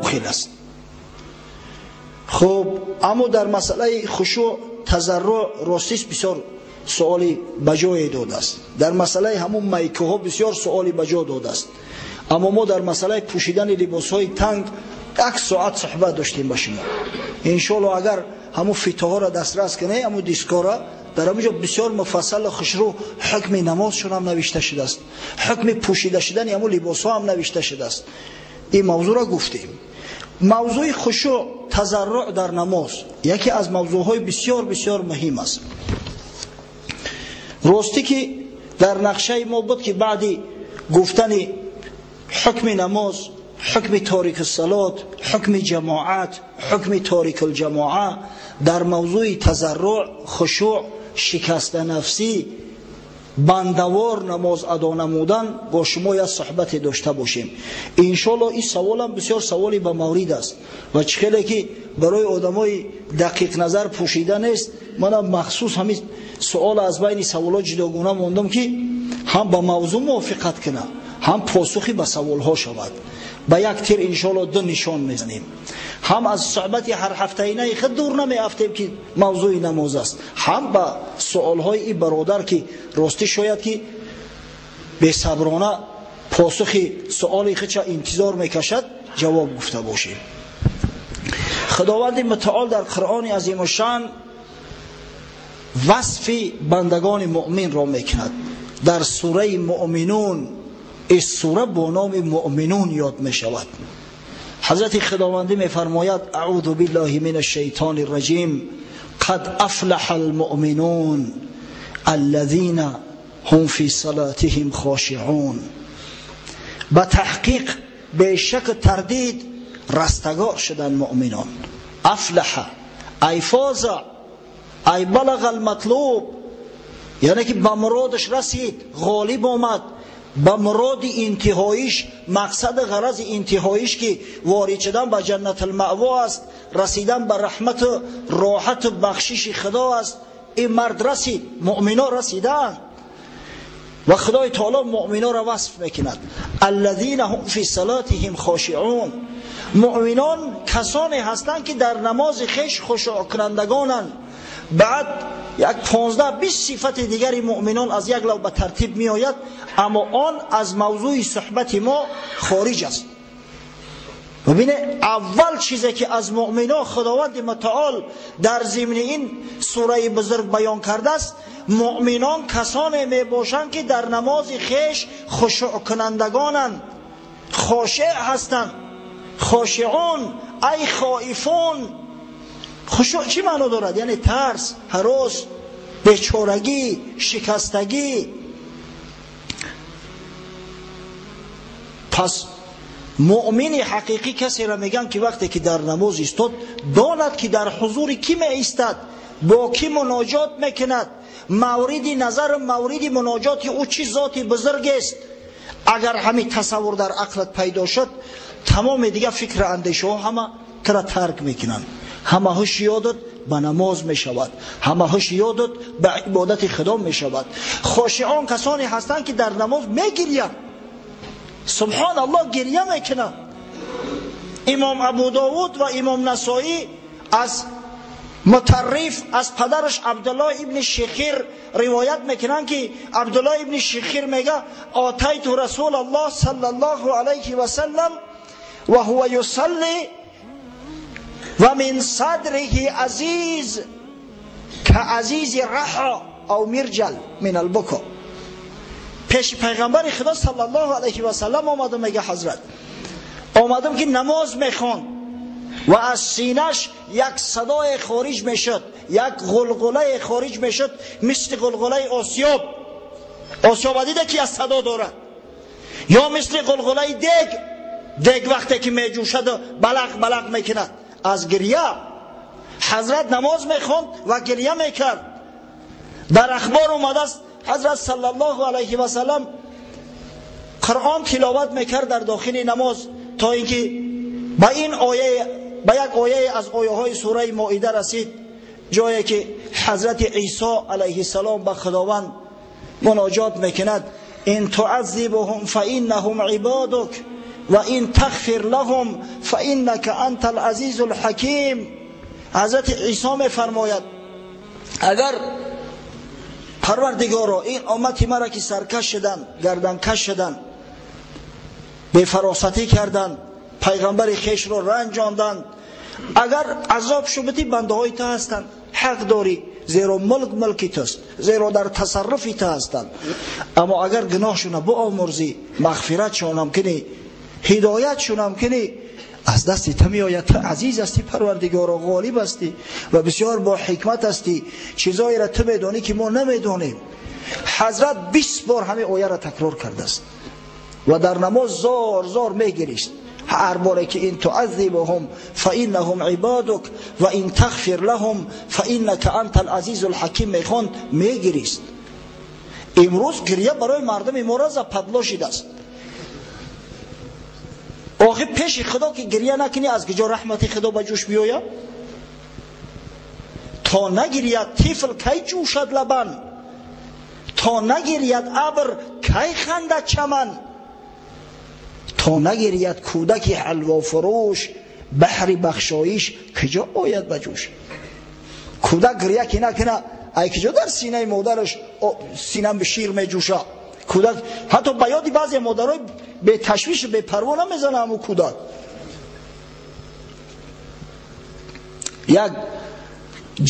Хел аст. Хуб, аммо дар масъалаи хушӯъ, тазарруъ ростист бисёр суоли ба ҷое додааст. Дар масъалаи ҳамун майкаҳо бисёр суоли ба ҷо додааст. Аммо мо дар масъалаи пӯшидани либосҳои танг як соат суҳбат доштем ба шумо. Иншоалло агар ҳамун фитоҳоро дастрас кунед, ҳамун дискҳоро, дар ҳамон ҷо бисёр муфассал хушрӯ ҳукми намозшон ҳам навишта шудааст, ҳукми пӯшида шудани ҳамун либосҳо ҳам навишта шудааст. Ин мавзӯъро гуфтем. Мавзӯи хушӯъ, тазарруъ дар намоз яке аз мавзӯъҳои бисёр бисёр муҳим аст. Ростӣ ки дар нақшаи мо буд ки баъди гуфтани ҳукми намоз, ҳукми торикуссалот, ҳукми ҷамоат, ҳукми торикулҷамоа дар мавзӯи тазарруъ, хушӯъ, шикастанафсӣ, бандавор намоз адо намудан бо шумо як суҳбате дошта бошем. Иншоалло ин саволам бисёр саволи ба маврид аст ва чӣ хеле ки барои одамои дақиқназар пӯшида нест, манам махсус ҳамин суол аз байни саволҳо ҷудогона мондам ки ҳам ба мавзӯъ мувофиқат кунад, ҳам посухи ба саволҳо шавад. Ба як тир иншоалло ду нишон мезанем. Ҳам аз суҳбати ҳарҳафтаинаи худ дур намеафтем ки мавзӯи намоз аст, ҳам ба суолҳои ин бародар ки ростӣ шояд ки бесаброна посухи суоли худша интизор мекашад, ҷавоб гуфта бошем. Худованди мутаол дар Қуръони азимушшаън васфи бандагони муъминро мекунад. Дар сураи муъминун, ин сура бо номи муъминун ёд мешавад. Ҳазрати Худовандӣ мефармояд: аъузу биллаҳи мин ашшайтони рраҷим, қад афлаҳа алмуъминун аллазина ҳум фи салатиҳим хошиъун. Ба таҳқиқ бешак тардид растагор шуданд муъминон. Афлаҳа ай фоза, ай балаға алматлуб, яъне ки ба муродаш расид, ғолиб омад, ба муроди интиҳоиш, мақсади ғарази интиҳоиш ки ворид шудан ба ҷаннатулмаъво аст, расидан ба раҳмату роҳату бахшиши Худо аст. Ин мард расид, муъмино расидаанд ва Худои таоло муъминоро васф мекунад: аллазина ҳум фи салатиҳим хошиъун. Муъминон касоне ҳастанд ки дар намози хеш хушӯъкунандагонанд. Баъд як 15-20 сифати дигари муъминон аз як лав ба тартиб меояд, аммо он аз мавзӯи суҳбати мо хориҷ аст. Бибине, аввал чизе ки аз муъминон Худованди мутаол дар зимни ин сураи бузург баён кардааст, муъминон касоне мебошанд ки дар намози хеш хушӯъкунандагонанд, хошеъ ҳастанд. Хошиъун ай хоифун. Хушӯъ чӣ маъно дорад? Яъне тарс, ҳарос, бечорагӣ, шикастагӣ. Пас муъмини ҳақиқӣ касеро мегӯянд ки вақте ки дар намоз истод, донад ки дар ҳузури кӣ меистад, бо кӣ муноҷот мекунад, мавриди назару мавриди муноҷоти ӯ чӣ зоти бузургест. Агар ҳамин тасаввур дар ақлат пайдо шуд, тамоми дигар фикру андешаҳо ҳама тура тарк мекунанд. Ҳама ҳуш ёдат ба намоз мешавад, ҳама ҳуш ёдат ба ибодати Худо мешавад. Хошиъон касоне ҳастанд ки дар намоз мегирянд. Субҳон Аллоҳ, гиря мекунанд. Имом Абу Довуд ва Имом Насоӣ аз Мутарриф, аз падараш Абдуллоҳ ибни Шихир ривоят мекунанд ки Абдуллоҳ ибни Шихир мега: атайту Расулаллоҳ саллаллоҳу алайҳи васаллам ва ҳува юсалли ва мин садриҳи азиз каазизи раҳо ав мирҷал мин албуко. Пеши пайғамбари Худо саллаллоҳу алайҳи васаллам омадам, мега ҳазрат, омадам ки намоз мехонд ва аз синаш як садое хориҷ мешуд, як ғулғулае хориҷ мешуд, мисли ғулғулаи осиёб. Осиёба дида ки аз садо дорад, ё мисли ғулғулаи дег. Дег вақте ки меҷӯшаду балақ балақ мекунад аз гиря. Ҳазрат намоз мехонд ва гиря мекард. Дар ахбор омадааст ҳазрат саллаллоҳу алайҳи васаллам Қуръон тиловат мекард дар дохили намоз, то инки ба ин оя, ба як ояе аз ояҳои сураи Моида расид, ҷое ки ҳазрати Исо алайҳиссалом ба Худованд муноҷот мекунад: ин туаззибуҳум фаиннаҳум ибодук ва ин тағфир лаҳум фаиннака антал азизул ҳаким. Ҳазрати Исо мефармояд агар Парвардигоро ин уммати маро ки саркаш шуданд, гарданкаш шуданд, бефаросатӣ карданд, пайғамбари хешро ранҷонданд, агар азоб шубити бандаҳои ту ҳастанд, ҳақ дорӣ, зеро мулк мулки туст, зеро дар тасарруфи ту ҳастанд. Аммо агар гуноҳшона биомӯрзӣ, мағфиратшонам кунӣ, ҳидоятшонам кунӣ, аз дасти ту меояд. Ту азиз ҳастӣ Парвардигоро, ғолиб ҳастӣ ва бисёр бо ҳикмат ҳастӣ. Чизоеро ту медонӣ ки мо намедонем. Ҳазрат 20 бор ҳамин ояро такрор кардааст ва дар намоз зор зор мегирист. Ҳар боре ки ин туаззибуҳум фаиннаҳум ибодук ва ин тағфир лаҳум фаиннака антал азизул ҳаким мехонд, мегирист. Имрӯз гиря барои мардуми мо западло шидааст. Охи пеши Худо ки гиря накунӣ, аз куҷо раҳмати Худо ба ҷӯш биёяд? То нагиряд тифл кай ҷӯшад лабан, то нагиряд абр кай хандад чаман, то нагиряд кӯдаки ҳалвофурӯш баҳри бахшоиш куҷо ояд ба ҷӯш. Кӯдак гиря ки накуна, ай куҷо дар синаи модараш сина шир меҷӯша? Кӯдак ҳатто ба ёди баъзе модарои беташвишу бепарво намезана ҳамун кӯдак. Як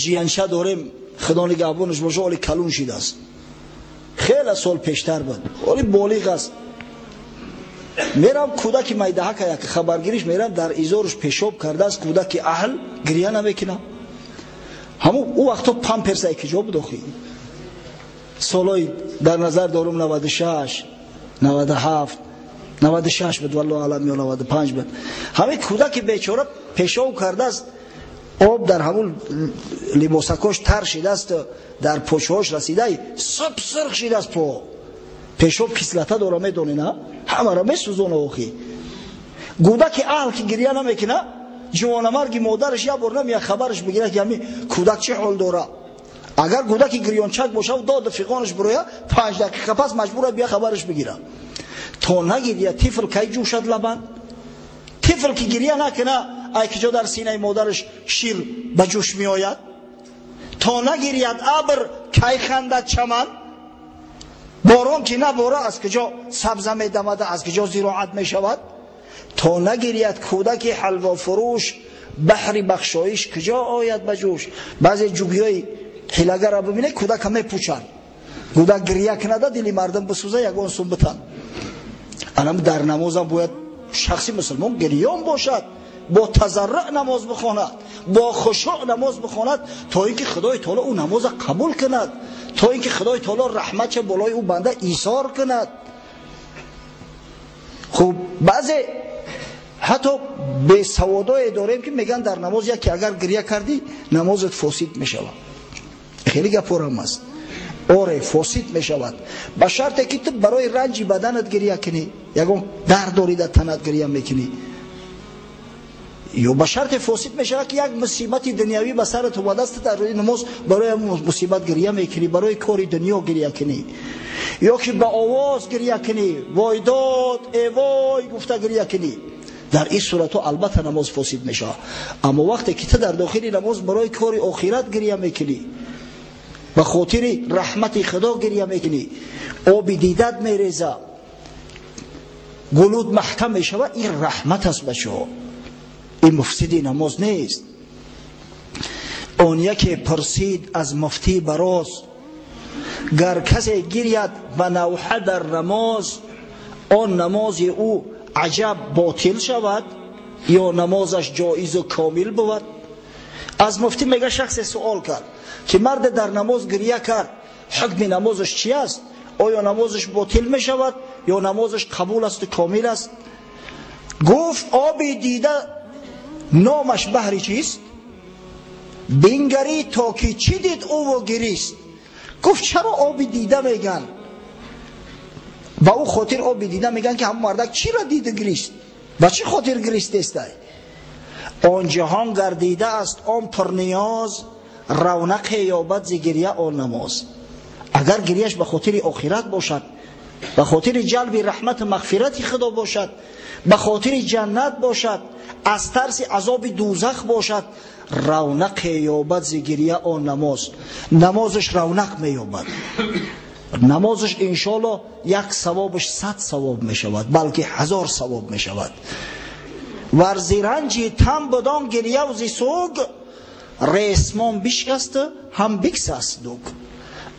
ҷиянча дорем, Худо нигаҳбонаш боша, оли калун шидааст, хеле сол пештар буд, оли болиғ аст. Мерам кӯдаки майдаҳака як хабаргириш мерам, дар изораш пешоб кардааст кӯдаки аҳл, гиря намекунам. Ҳамун ӯ вақто памперс ай киҷо буд охи? Солҳои дар назар дорум 96, 97, 96 буд, валлоҳу алам, ё 95 буд. Ҳамин кӯдаки бечора пешоб кардааст, об дар ҳамун либосакош тар шидааст, дар почҳош расидай суб сурх шидааст по. Пешоб кислота дора, медонӣ на? Ҳамаро месӯзона охи. Кӯдаки аҳл ки гиря намекуна, ҷавонамарги модараш як бор намеяд хабараш бигирад ки ҳамин кӯдак чӣ ҳол дора. Агар кӯдаки гирёнчак бошад, доду фиғонаш бирояд, 5 дақиқа пас маҷбур аст бия хабараш бигирад. То нагиря тифл кай ҷӯшад лабан? Тифл ки гиря накуна, ай куҷо дар синаи модараш шир ба ҷӯш меояд? То нагиряд абр кай хандад чаман? Борон ки набора, аз куҷо сабза медамада, аз куҷо зироат мешавад? То нагиряд кӯдаки ҳалвофурӯш баҳри бахшоиш куҷо ояд ба ҷӯш? Баъзе ҷугиҳои ҳилагарро бибинед, кӯдака мепӯчанд. Кӯдак гиря кунада, дили мардум бисӯза, ягон сум битан. Анам дар намозам бояд шахси мусулмон гирён бошад, бо тазарруъ намоз бихонад, бо хушӯъ намоз бихонад, то ин ки Худои таоло ӯ намоза қабул кунад, то ин ки Худои таоло раҳматша болои ӯ банда исор кунад. Хуб, баъзе ҳатто бесаводое дорем ки мегӯянд дар намоз яке агар гиря кардӣ, намозат фосид мешавад. Хеле гапорам аст. Оре, фосид мешавад, ба шарте ки ту барои ранҷи баданат гиря кунӣ, ягон дард дорӣ дар танат гиря мекунӣ, ё ба шарте фосид мешавад ки як мусибати дунявӣ ба сарат омадааст, дар рӯи намоз барои мусибат гиря мекунӣ, барои кори дунё гиря кунӣ, ё ки ба овоз гиря кунӣ, вой дод, э вой гуфта гиря кунӣ. Дар ин суратҳо албатта намоз фосид мешавад. Аммо вақте ки ту дар дохили намоз барои кори охират гиря мекунӣ, ба хотири раҳмати Худо гиря мекунӣ, оби дидат мереза, гулуд маҳкам мешавад, ин раҳмат аст бачаҳо, ин муфсиди намоз нест. Он яке пурсид аз муфтӣ бароз, гар касе гиряд ба навҳа дар намоз, он намози ӯ аҷаб ботил шавад ё намозаш ҷоизу комил бувад? Аз муфтӣ мега шахсе суол кард ки марде дар намоз гиря кард, ҳукми намозаш чи аст? Оё намозаш ботил мешавад ё намозаш қабул асту комил аст? Гуфт оби дида номаш баҳри чист? Бингарӣ то ки чӣ дид ӯву гирист. Гуфт чаро оби дида меган? Ба ӯ хотир оби дида меган ки ҳамон мардак чиро диду гирист? Ба чӣ хотир гиристестай? Он ҷаҳон гардида аст он пурниёз, равнақе ёбад зи гиря он намоз. Агар гирияш ба хотири охират бошад, ба хотири ҷалби раҳмату мағфирати Худо бошад, ба хотири ҷаннат бошад, аз тарси азоби дӯзах бошад, равнақ меёбад зи гиря он намоз. Намозаш равнақ меёбад. Намозаш иншоалло як савобаш 100 савоб мешавад, балки 1000 савоб мешавад. Вар зи ранҷи тан будон гиряв зи суг, ресмон бишкаст ҳам биксаст дуг.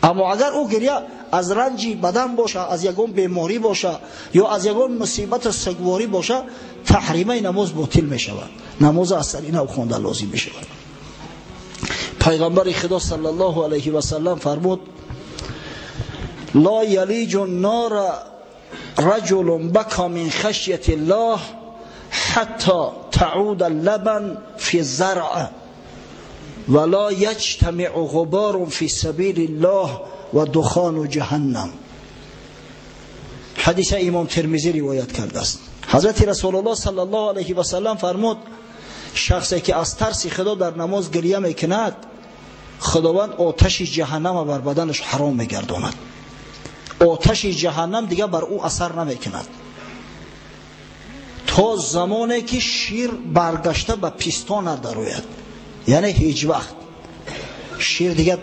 Аммо агар ӯ гиря аз ранҷи бадан боша, аз ягон беморӣ боша ё аз ягон мусибату сугворӣ боша, таҳримаи намоз ботил мешавад. Намоз аз сари нав хонда лозим мешавад. Пайғамбари Худо саллаллоҳу алайҳи васаллам фармуд: ла ялиҷу ннора раҷулун бака мин хашяти ллоҳ ҳатто тауда ллабан фи заръ ва ла яҷтамиъу ғуборун фи сабили ллоҳ ва духону ҷаҳаннам. Ҳадиса Имом Термизӣ ривоят кардааст. Ҳазрати Расулуллоҳ саллаллоҳу алайҳи васаллам фармуд: шахсе ки аз тарси Худо дар намоз гиря мекунад, Худованд оташи ҷаҳаннама бар баданаш ҳаром мегардонад. Оташи ҷаҳаннам дигар бар ӯ асар намекунад то замоне ки шир баргашта ба пистон надарояд. Яъне ҳеҷ вақт шир дигар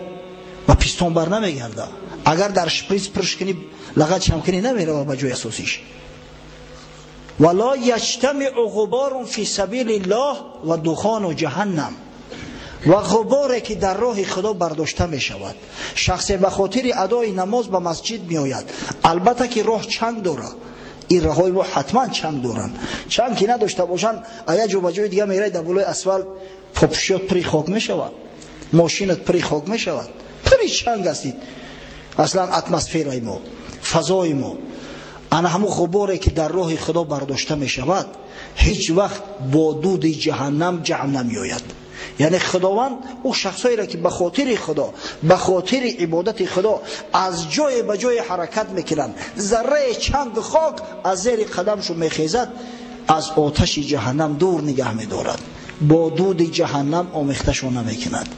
ба пистон бар намегардад. Агар дар шприц пурш кунӣ, лағат чам кунӣ, намерава ба ҷои асосиш. Ва ло яҷтамиъу ғуборун фи сабили ллоҳ ва духону ҷаҳаннам. Ва ғуборе ки дар роҳи Худо бардошта мешавад. Шахсе ба хотири адои намоз ба масҷид меояд, албатта ки роҳ чанг дорад. Ин роҳҳои мо ҳатман чанг доранд. Чанг ки надошта бошанд, як ҷо ба ҷои дигар меравӣ, дар болои асфалт попушиёт пури хок мешавад, мошинат пури хок мешавад, пури чанг ҳастид. Аслан атмосфераи мо, фазои мо. Ана ҳамун ғуборе ки дар роҳи Худо бардошта мешавад, ҳеҷ вақт бо дуди ҷаҳаннам ҷамъ намеояд. Яъне Худованд ӯ шахсҳоеро ки ба хотири Худо, ба хотири ибодати Худо аз ҷое ба ҷое ҳаракат мекунанд, зарраи чанг хок аз зери қадамшон мехезад, аз оташи ҷаҳаннам дур нигаҳ медорад, бо дуди ҷаҳаннам омехташон намекунад.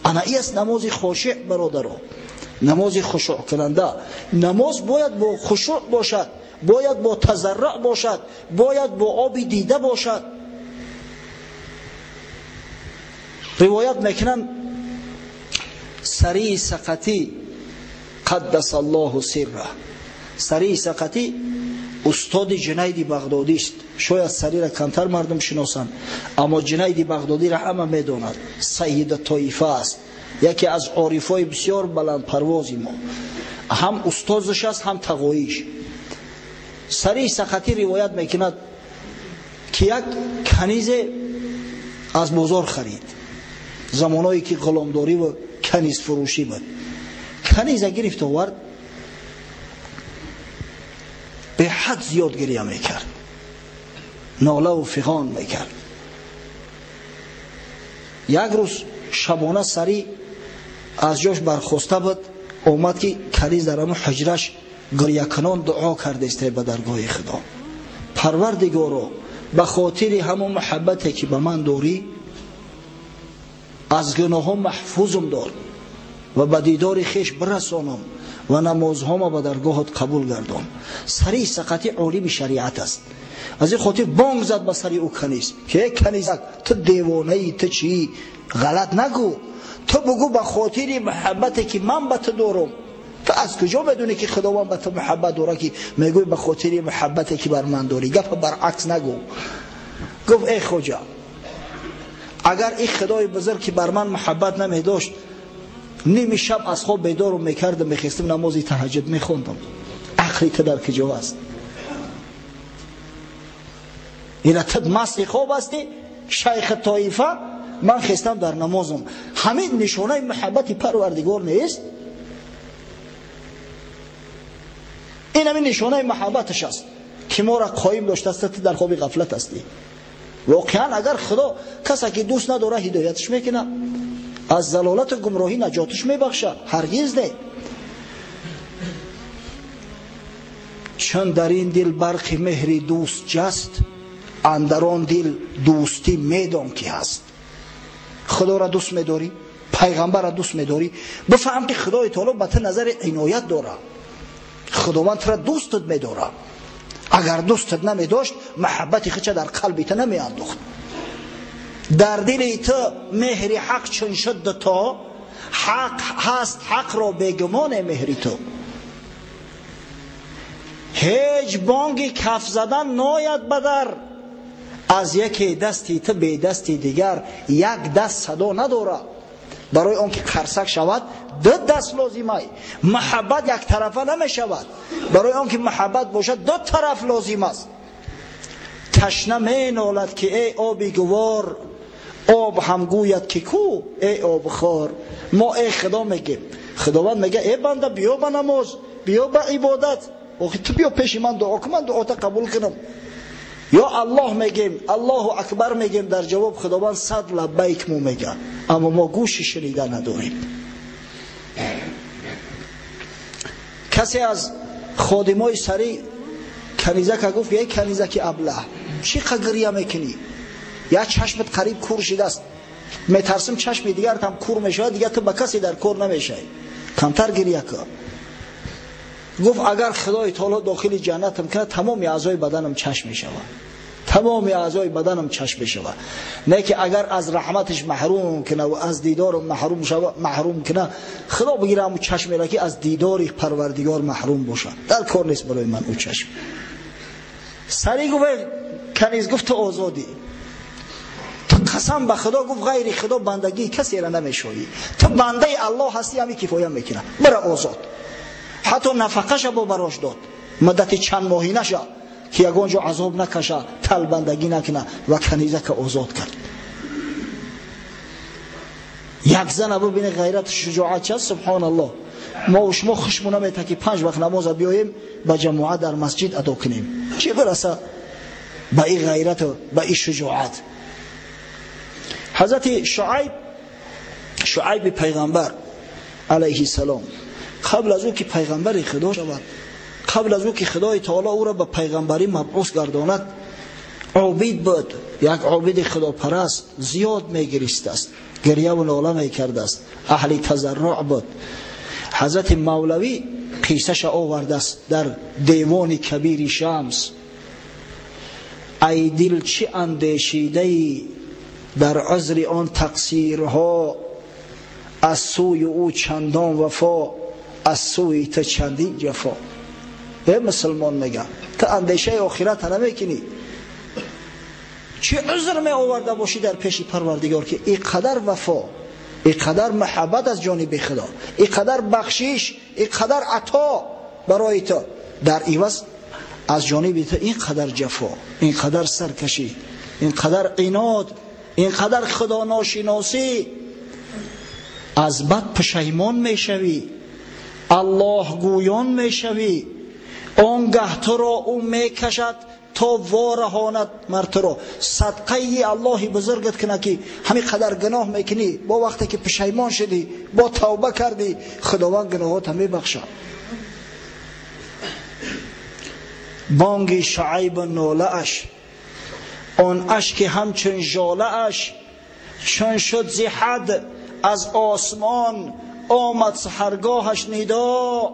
Ана ин аст намози хошеъ, бародаро, намози хушӯъкунанда. Намоз бояд бо хушӯъ бошад, бояд бо тазарруъ бошад, бояд бо оби дида бошад. Ривоят мекунанд Сарии Сақатӣ қаддаса Аллоҳу сирра. Сарии Сақатӣ устоди Ҷунайди Бағдодист. Шояд Сариро камтар мардум шиносанд, аммо Ҷунайди Бағдодиро ҳама медонад. Сайида тоифа аст, яке аз орифҳои бисёр баландпарвози мо. Ҳам устозаш аст, ҳам тағоиш. Сарии Сақатӣ ривоят мекунад ки як канизе аз бозор харид. Замоное ки ғуломдорӣ ва канизфурӯшӣ буд. Каниза гирифт овард, беҳад зиёд гиря мекард, нолаву фиғон мекард. Як рӯз шабона Сарӣ аз ҷош бархоста буд, омад ки каниз дар ҳамун ҳуҷраш гирякунон дуо кардааст ба даргоҳи Худо: Парвардигоро, ба хотири ҳамон муҳаббате ки ба ман дорӣ, аз гуноҳҳо маҳфузум дор ва ба дидори хеш бирасонам ва намозҳома ба даргоҳат қабул гардон. Сарии Сақатӣ олими шариат аст. Аз ин хотир бонг зад ба сари ӯ каниз ки эй канизак, ту девонаӣ, ту чӣ? Ғалат нагӯ, ту бугӯ ба хотири муҳаббате ки ман ба ту дорам. Ту аз куҷо медонӣ ки Худованд ба ту муҳаббат дорад, ки мегӯӣ ба хотири муҳаббате ки бар ман дорӣ? Гапа баръакс нагӯ. Гуфт: эй хоҷа, агар ин Худои бузург ки бар ман муҳаббат намедошт, ними шаб аз хоб бедорум мекардам, мехестам, намози таҳаҷҷуд мехондам. Ақли ту дар куҷо аст? Ина ту масти хоб ҳастӣ, шайхи тоифа, ман хестам дар намозам. Ҳамин нишонаи муҳаббати Парвардигор нест? Ин ҳамин нишонаи муҳаббаташ аст ки моро қоим доштааст, ту дар хоби ғафлат ҳастӣ. Воқеан агар Худо касе ки дӯст надорад ҳидояташ мекунад, аз залолату гумроҳӣ наҷоташ мебахшад, ҳаргиз не. Чун дар ин дил барқи меҳри дӯст ҷаст, андар он дил дӯстӣ медон ки ҳаст. Худоро дӯст медорӣ, пайғамбарро дӯст медорӣ, бифаҳм ки Худои таоло ба ту назари иноят дорад. Худованд тура дӯстат медорад. Агар дӯстат намедошт, муҳаббати худша дар қалби ту намеандохт. Дар дили ту меҳри ҳақ чун шуд то ҳақ ҳаст, ҳақро бегумоне меҳри ту. Ҳеҷ бонги каф задан нояд ба дар, аз яке дасти ту бе дасти дигар як даст садо надорад. Барои он ки қарсак шавад ду даст лозимай. Муҳаббат яктарафа намешавад. Барои он ки муҳаббат бошад ду тараф лозим аст. Ташна менолад ки эй оби гувор, об ҳам гӯяд ки ку эй обхор. Мо эй Худо мегем. Худованд мега эй банда, биё ба намоз, биё ба ибодат. Охи ту биё пеши ман дуо кун, ман дуота қабул кунам. Ё Аллоҳ мегем, Аллоҳу акбар мегем, дар ҷавоб Худованд сад лаббайк мо мега, аммо мо гӯши шунида надорем. Касе аз ходимои сари канизака гуфт: эй канизаки аблаҳ, чӣ қа гиря мекунӣ? Як чашмат қариб кур шидааст, метарсим чашми дигарат ҳам кур мешавад, дигар ту ба касе дар кор намешавӣ, камтар гиря кун. Гуфт: агар Худои таоло дохили ҷаннатам кунад, тамоми аъзои баданам чашм мешавад, тамоми аъзои баданам чашм мешавад. Не ки агар аз раҳматаш маҳрум кунад ва аз дидорам маҳрум кунад, Худо бигирад ҳамун чашмеро ки аз дидори Парвардигор маҳрум бошад. Дар кор нест барои ман ӯ чашм. Сари гуфт: каниз, гуфт ту озодӣ, ту қасам ба Худо, гуфт ғайри Худо бандагии касеро намешавӣ, ту бандаи Аллоҳ ҳастӣ, ҳамин кифоя мекунад, бира озод. Ҳатто нафақаша бо барош дод, муддати чанд моҳӣ наша ки ягон ҷо азоб накаша, талбандагӣ накуна, ва канизака озод кард. Як зана бибине ғайрату шуҷоат част, субҳоналлоҳ. Мо шумо хушму намета ки 5 вақт намоза биёем ба ҷамоат дар масҷид адо кунем. Чӣ бираса ба ин ғайрату ба ин шуҷоат? Ҳазрати Шуайб, Шуайби пайғамбар алайҳи салом, қабл аз ӯ ки пайғамбари Худо шавад, қабл аз ӯ ки Худои таоло ӯро ба пайғамбарӣ мабъус гардонад, обид буд, як обиди худопараст, зиёд мегиристааст, гиряву нола мекардааст, аҳли тазарруъ буд. Ҳазрати Мавлавӣ қиссаша овардааст дар девони Кабири Шамс. Ай дил, чӣ андешидаӣ дар узри он тақсирҳо, аз сӯи ӯ чандон вафо, аз сӯи ту чандин ҷафо. Э мусулмон, мега ту андешаи охирата намекунӣ, чӣ узр меоварда бошӣ дар пеши Парвардигор ки ин қадар вафо, ин қадар муҳаббат аз ҷониби Худо, ин қадар бахшиш, ин қадар ато барои ту, дар иваз аз ҷониби ту ин қадар ҷафо, ин қадар саркашӣ, ин қадар инод, ин қадар худоношиносӣ. Аз бад пушаймон мешавӣ, Аллоҳ гӯён мешавӣ, он гаҳ туро ӯ мекашад то вораҳонад мар туро. Садқаи Аллоҳи бузургат кунад ки ҳамин қадар гуноҳ мекунӣ, бо вақте ки пушаймон шудӣ, бо тавба кардӣ, Худованд гуноҳота мебахшад. Бонги Шуайбу нолааш, он ашки ҳамчун жолааш, чун шуд зи ҳад аз осмон омад саҳаргоҳаш нидо.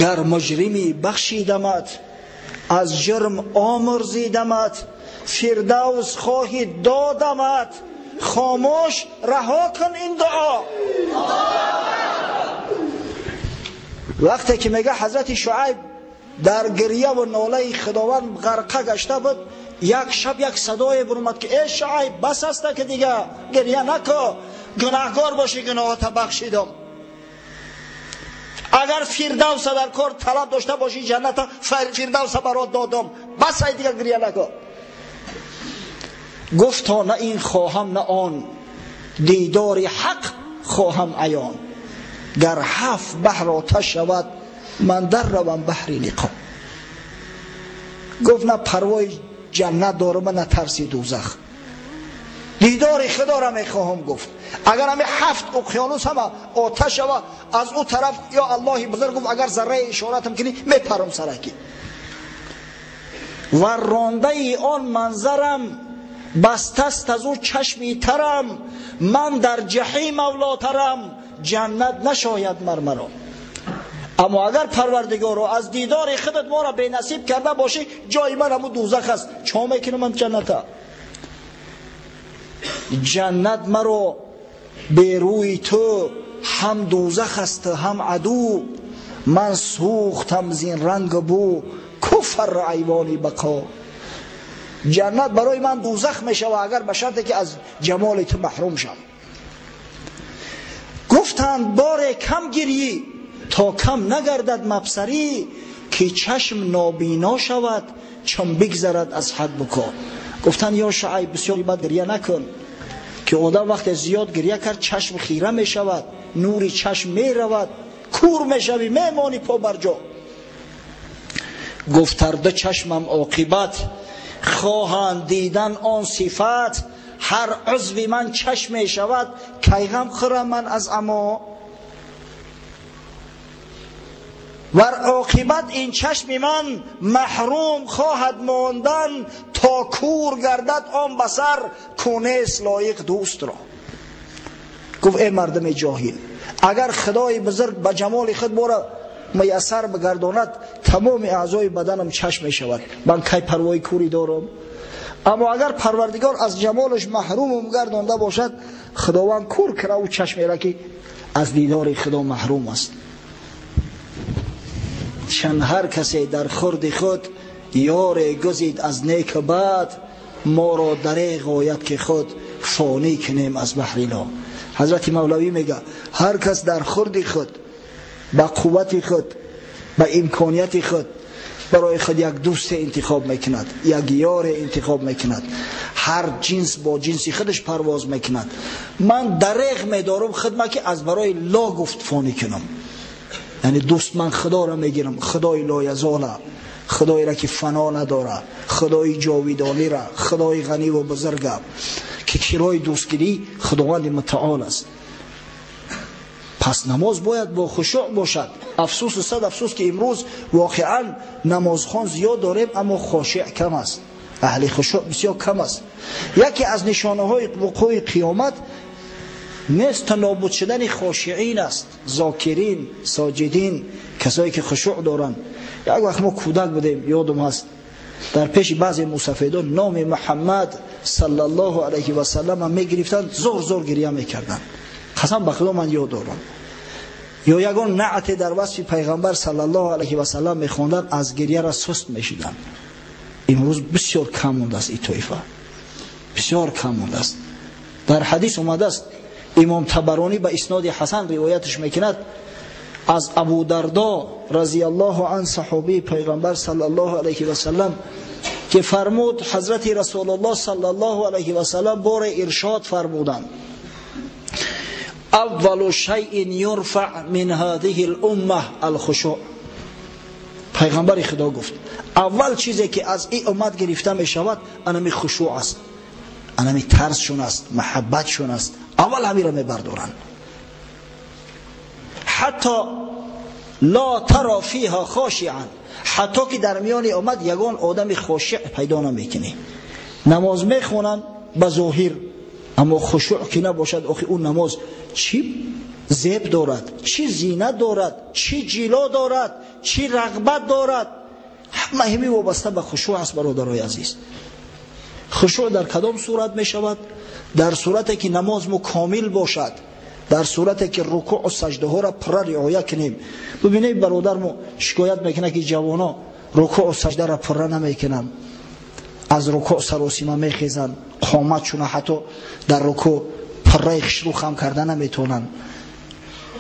Гар муҷримӣ бахшидамат, аз ҷурм омурзидамат, фирдавс хоҳӣ додамат, хомӯш раҳо кун ин дуо. Вақте ки мега ҳазрати Шуайб дар гирьяву нолаи Худованд ғарқа гашта буд, як шаб як садое бурмад ки эй Шуайб, бас аста ки дига гирья нако, гунаҳкор бошӣ, гуноҳота бахшидам. Агар фирдавса дар кор талаб дошта бошӣ, ҷанната фирдавса барот додам, бас ай дига гирья нако. Гуфт: то на ин хоҳам на он, дидори ҳақ хоҳам аён. Гар ҳафт баҳр оташ шавад, ман дар равам баҳри лиқо. Гуфт: на парвои ҷаннат дорам, на тарси дӯзах, дидори Худоро мехоҳам. Гуфт: агар ҳами ҳафт уқёнус ҳама оташ шава, аз ӯ тараф ё Аллоҳи бузург, гуфт агар зарраи ишоратам кунӣ, мепарам сараки. Ва рондаи он манзарам бастаст аз ӯ чашми тарам, ман дар ҷаҳим авлотарам, ҷаннат нашояд мармаро. Аммо агар Парвардигоро аз дидори худат моро бенасиб карда бошӣ, ҷои ман ҳамун дӯзах аст. Чо мекунам ман ҷанната? Ҷаннат маро берӯи ту ҳам дӯзах аст ҳам аду. Ман сӯхтам зин ранг бу куфр айвони бақо. Ҷаннат барои ман дӯзах мешавад агар ба шарте ки аз ҷамоли ту маҳрум шавам. Гуфтанд боре кам гирӣ то кам нагардад мабсарӣ, ки чашм нобино шавад чун бигзарад аз ҳад буко. Гуфтанд ё Шуайб, бисёр бад гиря накун, ки одам вақте зиёд гиря кард чашм хира мешавад, нури чашм меравад, кур мешавӣ, мемонӣ по бар ҷо. Гуфтарда чашмам оқибат хоҳанд дидан он сифат, ҳар узви ман чашм мешавад, кай ғам хӯрам ман аз амо. Вар оқибат ин чашми ман маҳрум хоҳад мондан, то кур гардад он басар ку нест лоиқ дӯстро. Гуфт эй мардуми ҷоҳил, агар худои бузург ба ҷамоли худ бора муяссар бигардонад, тамоми аъзои баданам чашм мешавад, ман кай парвои курӣ дорам? Аммо агар Парвардигор аз ҷамолаш маҳрумам гардонда бошад, Худованд кур кара ӯ чашмеро ки аз дидори Худо маҳрум аст. Чун ҳар касе дар хурди худ ёре гузид аз нек бад, моро дареғ ояд ки худ фонӣ кунем аз баҳри ло. Ҳазрати Мавлавӣ мега ҳар кас дар хурди худ ба қуввати худ, ба имконияти худ барои худ як дӯсте интихоб мекунад, як ёре интихоб мекунад, ҳар ҷинс бо ҷинси худаш парвоз мекунад. Ман дареғ медорам худма ки аз барои ло гуфт фонӣ кунам. Яъне дӯст ман Худоро мегирам, Худои лоязола, Худоеро ки фано надора, Худои ҷовидонира, Худои ғаниву бузурга, ки кирои дӯстгирӣ Худованди мутаол аст. Пас намоз бояд бо хушӯъ бошад. Афсӯсу сад афсӯс ки имрӯз воқеан намозхон зиёд дорем, аммо хошеъ кам аст, аҳли хушӯъ бисёр кам аст. Яке аз нишонаҳои вуқӯи қиёмат нест нобуд шудани хошиин аст, зокирин, соҷидин, касое ки хушӯъ доранд. Як вақт мо кӯдак будем, ёдум ҳаст, дар пеши баъзе мусафедон номи Муҳаммад саллаллоҳу алайҳи васаллам мегирифтанд, зор зор гиря мекарданд. Қасам ба Худо ман ёд дорам. Ё ягон наъте дар васфи пайғамбар саллаллоҳу алайҳи васаллам мехонданд, аз гиряра суст мешуданд. Имрӯз бисёр кам мондааст ин тоифа, бисёр кам мондааст. Дар ҳадис омадааст, имом Табаронӣ ба исноди ҳасан ривоятш мекунад аз Абу Дардо разияллоҳу ан, саҳобии пайғамбар саллаллоҳу алайҳи васаллам, ки фармуд ҳазрати Расулуллоҳ саллаллоҳу алайҳи васаллам боре иршод фармуданд: аввалу шайъин юрфаъ мин ҳадиҳи л-умма ал-хушӯъ. Пайғамбари Худо гуфт аввал чизе ки аз ин уммат гирифта мешавад анами хушӯъ аст, анами тарсшон аст, маҳаббатшон аст. Аввал ҳамиро мебардоранд. Ҳатто ло таро фиҳа хошиан, ҳатто ки дар миёни уммат ягон одами хошиъ пайдо намекунӣ. Намоз мехонанд ба зоҳир, аммо хушӯъ ки набошад, охи ӯ намоз чӣ зеб дорад, чӣ зинат дорад, чӣ ҷило дорад, чӣ рағбат дорад? Ҳама ҳами вобаста ба хушӯъ аст, бародарои азиз. Хушӯъ дар кадом сурат мешавад? Дар сурате ки намоз мо комил бошад, дар сурате ки рукӯъу саҷдаҳоро пурра риоя кунем. Бибинед, бародармо шикоят мекунад ки ҷавоно рукӯъу саҷдаро пурра намекунанд, аз рукӯъ саросима мехезанд, қоматшуна ҳатто дар рукӯъ пурраи хишрӯ хам карда наметавонанд,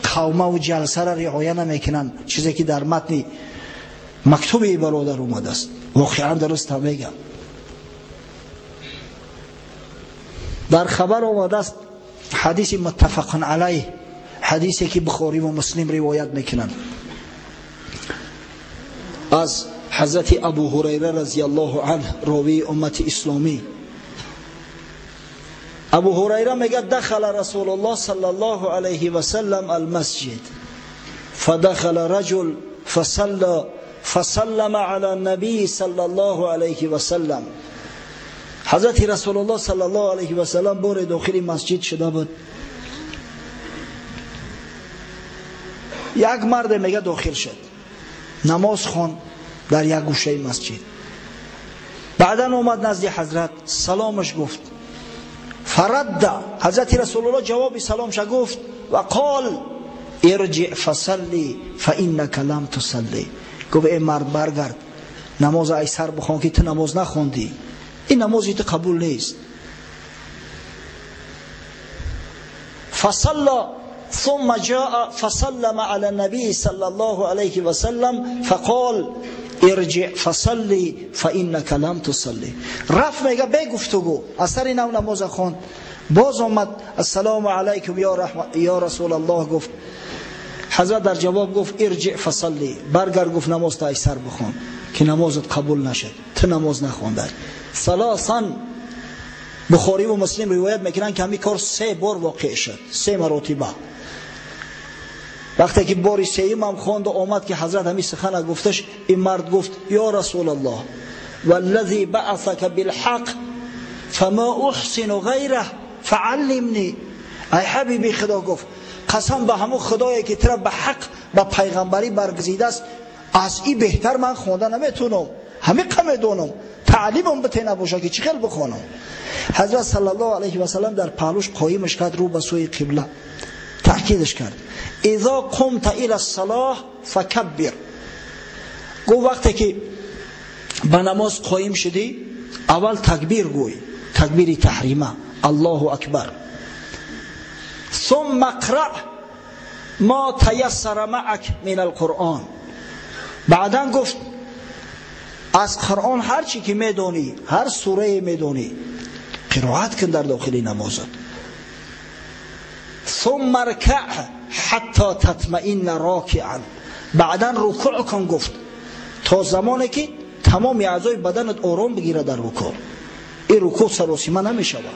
қавмаву ҷалсаро риоя намекунанд, чизе ки дар матни мактуби бародар омадааст. Воқеан дуруст ҳам мегам. Дар хабар омадааст ҳадиси муттафақун алайҳ, ҳадисе ки Бухорӣ ва Муслим ривоят мекунанд аз ҳазрати Абу Ҳурайра разияллоҳу анҳ, ровии уммати исломӣ. Абу Ҳурайра мегӯяд: дахала Расулуллоҳ саллаллоҳу алайҳи васаллам алмасҷид фадахала раҷул фасалла фасаллама ала набии саллаллоҳу алайҳи васаллам. Ҳазрати Расулуллоҳ саллаллоҳу алайҳи васаллам боре дохили масҷид шуда буд. Як марде мега дохил шуд, намоз хон дар як гӯшаи масҷид. Баъдан омад назди ҳазрат, саломаш гуфт. Фарадда, ҳазрати Расулуллоҳ ҷавоби саломша гуфт ва қол ارجع فصلی فانک لم تصلی. گفت ای مرد برگرد، نماز ای سر بخوان که تو نماز نخوندی، این نمازی تو قبول نیست. فصلى ثم جاء فسلم على النبي صلى الله عليه وسلم فقال ارجع فصلي فانك لم تصلي. رفت میگه به گفتگو از سر نو نماز خواند، باز آمد السلام علیکم یا رسول الله گفت. حضرت در جواب گفت ارجع فصلی، برگرد گفت نماز تا سر بخوان که نمازت قبول نشد، تو نماز نخوندی. ثلاثا، بخاری و مسلم روایت میکنن که همین کار 3 بار واقع شد، 3 مراتبه. وقتی که باری سیم هم خواند و آمد که حضرت همین سخن گفتش، این مرد گفت یا رسول الله والذی بعثک بالحق فما احسن غیره فعلمنی. ای حبیبی خدا، گفت قسم به همون خدایی که ترا به حق به پیغمبری برگزیده است، از این بهتر من خونده نمیتونم، همه قمه دونم، تعلیمم بته نباشه که چی خیلی بخونم. حضرت صلی الله علیه و سلم در پهلوش قایمش کرد رو به سوی قبله، تأکیدش کرد اذا قمت الى الصلاه فکبر. گفت وقتی که به نماز قایم شدی اول تکبیر گوی، تکبیر تحریمه، الله اکبر. ثم اقرأ ما تيسر معك من القرآن. بعدا گفت از قرآن هر چی که میدونی، هر سوره میدونی قرائت کن در داخل نمازت. ثم ارکع حتی تطمئن راکعا. بعدا رکوع کن گفت تا زمانی که تمام اعضای بدنت آرام بگیره در رکوع. این رکوع سراسیمه نمیشود.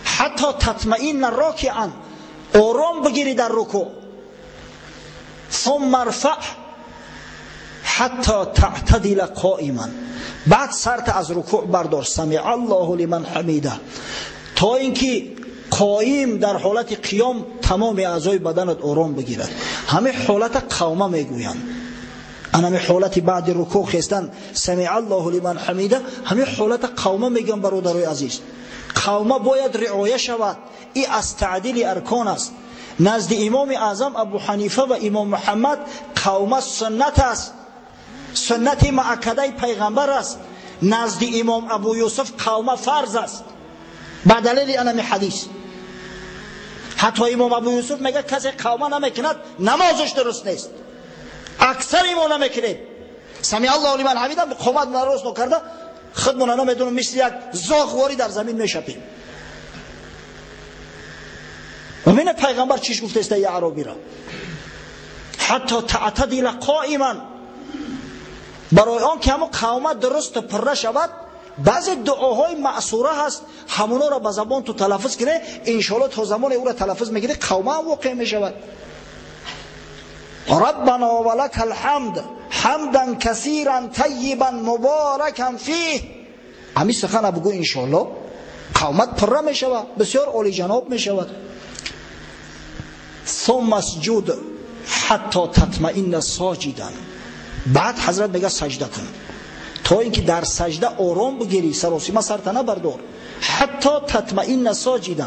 حتی تطمئن راکعا، آرام بگیری در رکوع. ثم ارفع حتی تعتدل قائما. بعد سرت از رکوع بردار، سمع الله لمن حمیده، تا اینکه قایم در حالت قیام تمام اعضای بدنت آرام بگیرد. همه حالت قومه میگویند. همه حالت بعد رکوع خستن سمع الله لمن حمیده، همه حالت قومه میگن. برادرای عزیز، قومه باید رعایه شود. این از تعدیل ارکان است. نزد امام اعظم ابو حنیفه و امام محمد قومه سنت است، سنت مؤکده پیغمبر است. نزد امام ابو یوسف قومه فرض است، با دلیل انم حدیث. حتی امام ابو یوسف میگه کسی قومه نمیکند نمازش درست نیست. اکثر ما نمیکنیم. سمع الله لمن حمیده قومت درست نکرده، خودمون نمیدونم مثل یک زاغواری در زمین میشپیم. و من پیغمبر چیش گفته است ای عربی را؟ حتی تعتدل قائما. برای آن که همون قومت درست پره شود، بعضی دعاهای معصوره هست، همونا را به زبان تو تلفظ کنه، انشالله تا زمان او را تلفظ میگیره قومه هم واقع میشود. ربنا ولک الحمد حمدا کثیرا طیبا مبارکا فیه. همین سخن بگو انشالله قومت پره میشود، بسیار عالی جناب میشود. ثم اسجد حتی تطمئن ساجدا. بعد حضرت میگه سجده کن تا اینکه در سجده آرام بگیری، سراسیمه سرت نبردار. حتی تطمئن ساجدا.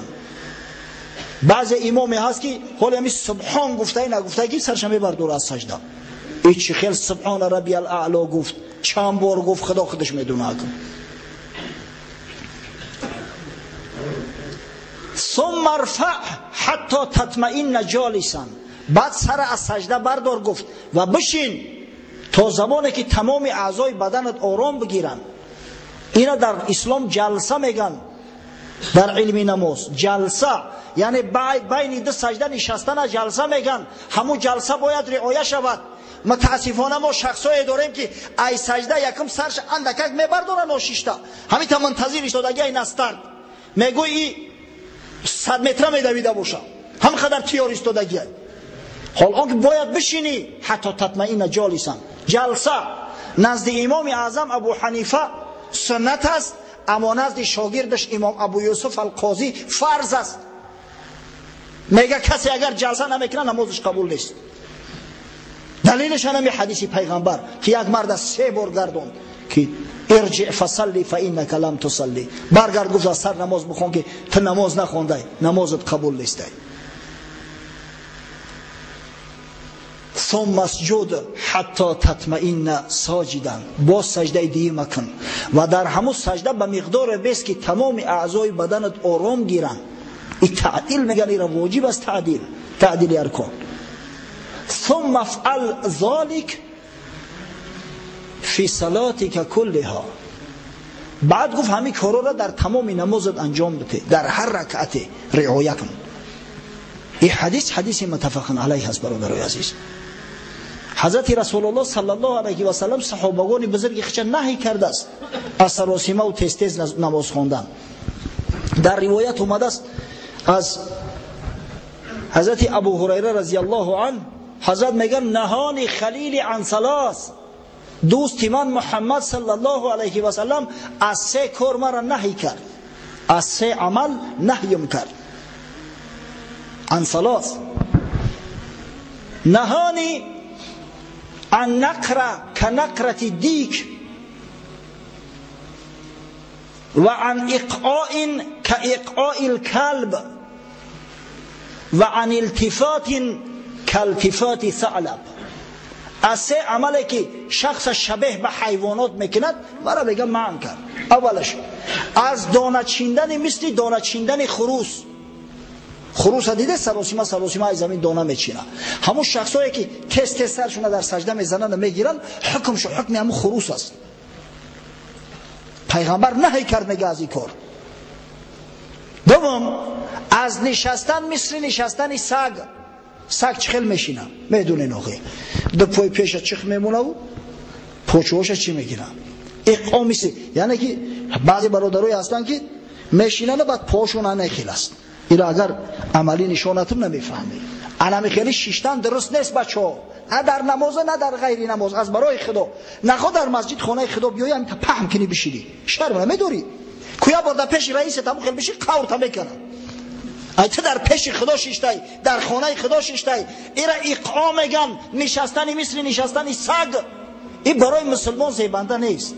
بعض امامی هست که حالا همین سبحان گفته نگفته که سرش میبردار از سجده. ای چی خیلی سبحان ربی الاعلا گفت، چند بار گفت، خدا خودش میدونه. ثم ارفع حتی تطمئن جالسا. بعد سر از سجده بردار گفت و بشین تا زمانی که تمام اعضای بدنت آرام بگیرن. اینا در اسلام جلسه میگن، در علم نماز جلسه یعنی بین دو سجده نشستن جلسه میگن. همون جلسه باید رعایه شود. متاسفانه ما شخصایی داریم که ای سجده یکم سرش اندکک میبردارن ناشیشته، همین تا منتظر ایستادگی ای نسترد میگوی 100 متر میدویده باشه، هم قدر تیار ایستادگی. حال آنکه باید بشینی حتی تطمئن جالسا. جلسه نزد امام اعظم ابو حنیفه سنت است، اما نزد شاگردش امام ابو یوسف القاضی فرض است. میگه کسی اگر جلسه نمیکنه نمازش قبول نیست. Далилаш ҳами ҳадиси пайғамбар ки як мард аз се бор гардонд ки ارجع فصلی فإنك لم تصلی، برگرد گفت از سر نماز بخون که تو نماز نخوندی، نمازت قبول نیستی. ثم اسجد حتی تطمئن ساجدا، باز سجده دیگه مکن و در همون سجده به مقدار بس که تمام اعضای بدنت آرام گیرن. این تعدیل میگن، این واجب است، تعدیل، تعدیل ارکان. ثم افعل ذلك فی صلاتک کلها، بعد گفت همین کارا را در تمام نمازت انجام بده، در هر رکعت رعایت کن. این حدیث حدیث متفق علیه است برادرای عزیز. حضرت رسول الله صلی الله علیه و سلم صحابگان بزرگ خودش نهی کرده است از سراسیمه و تیز تیز نماز خواندن. در روایت اومده است از حضرت ابو هریره رضی الله عنه، حضرت میگن نهانی خلیل عن ثلاث، دوست من محمد صلی الله علیه و سلم از سه کار مرا نهی کرد، از سه عمل نهیم کرد. عن ثلاث، نهانی عن نقره کنقره دیک و عن اقعاء كاقعاء الكلب و عن التفات كالتفات ثعلب. از سه عملی که شخص شبیه به حیوانات میکند مرا بگم منع کرد. اولش از دانه چیندن مثل دانه چیندن خروس. خروس دیده سراسیمه سراسیمه از زمین دانه میچینه. همون شخصایی که تست تست سرشون در سجده میزنن و میگیرن، حکمش حکم همون خروس است. پیغمبر نهی کرد میگه از این کار. دوم از نشستن مثل نشستن سگ. سگ چخل میشینه، میدونه نوخی دو پای پیش چخ میمونه و پوچوش چی میگیره. اقام مثل، یعنی که بعضی برادرای هستن که میشینن و بعد پاشون نخیل است. اینا اگر عملی نشونتون نمیفهمی. انا خیلی شیشتن درست نیست بچه‌ها، نه در نماز نه در غیر نماز. از برای خدا نخوا در مسجد خانه خدا بیایی هم تا پهم کنی بشینی، شرم نمیداری. کویا بار در پیش رئیس تمو خیلی بشی قورت میکنه. ای تو در پیش خدا شیشتای، در خانه خدا شیشتای، ایرا اقام میگن نشستنی مثل نشستنی سگ. این برای مسلمان زیبنده نیست.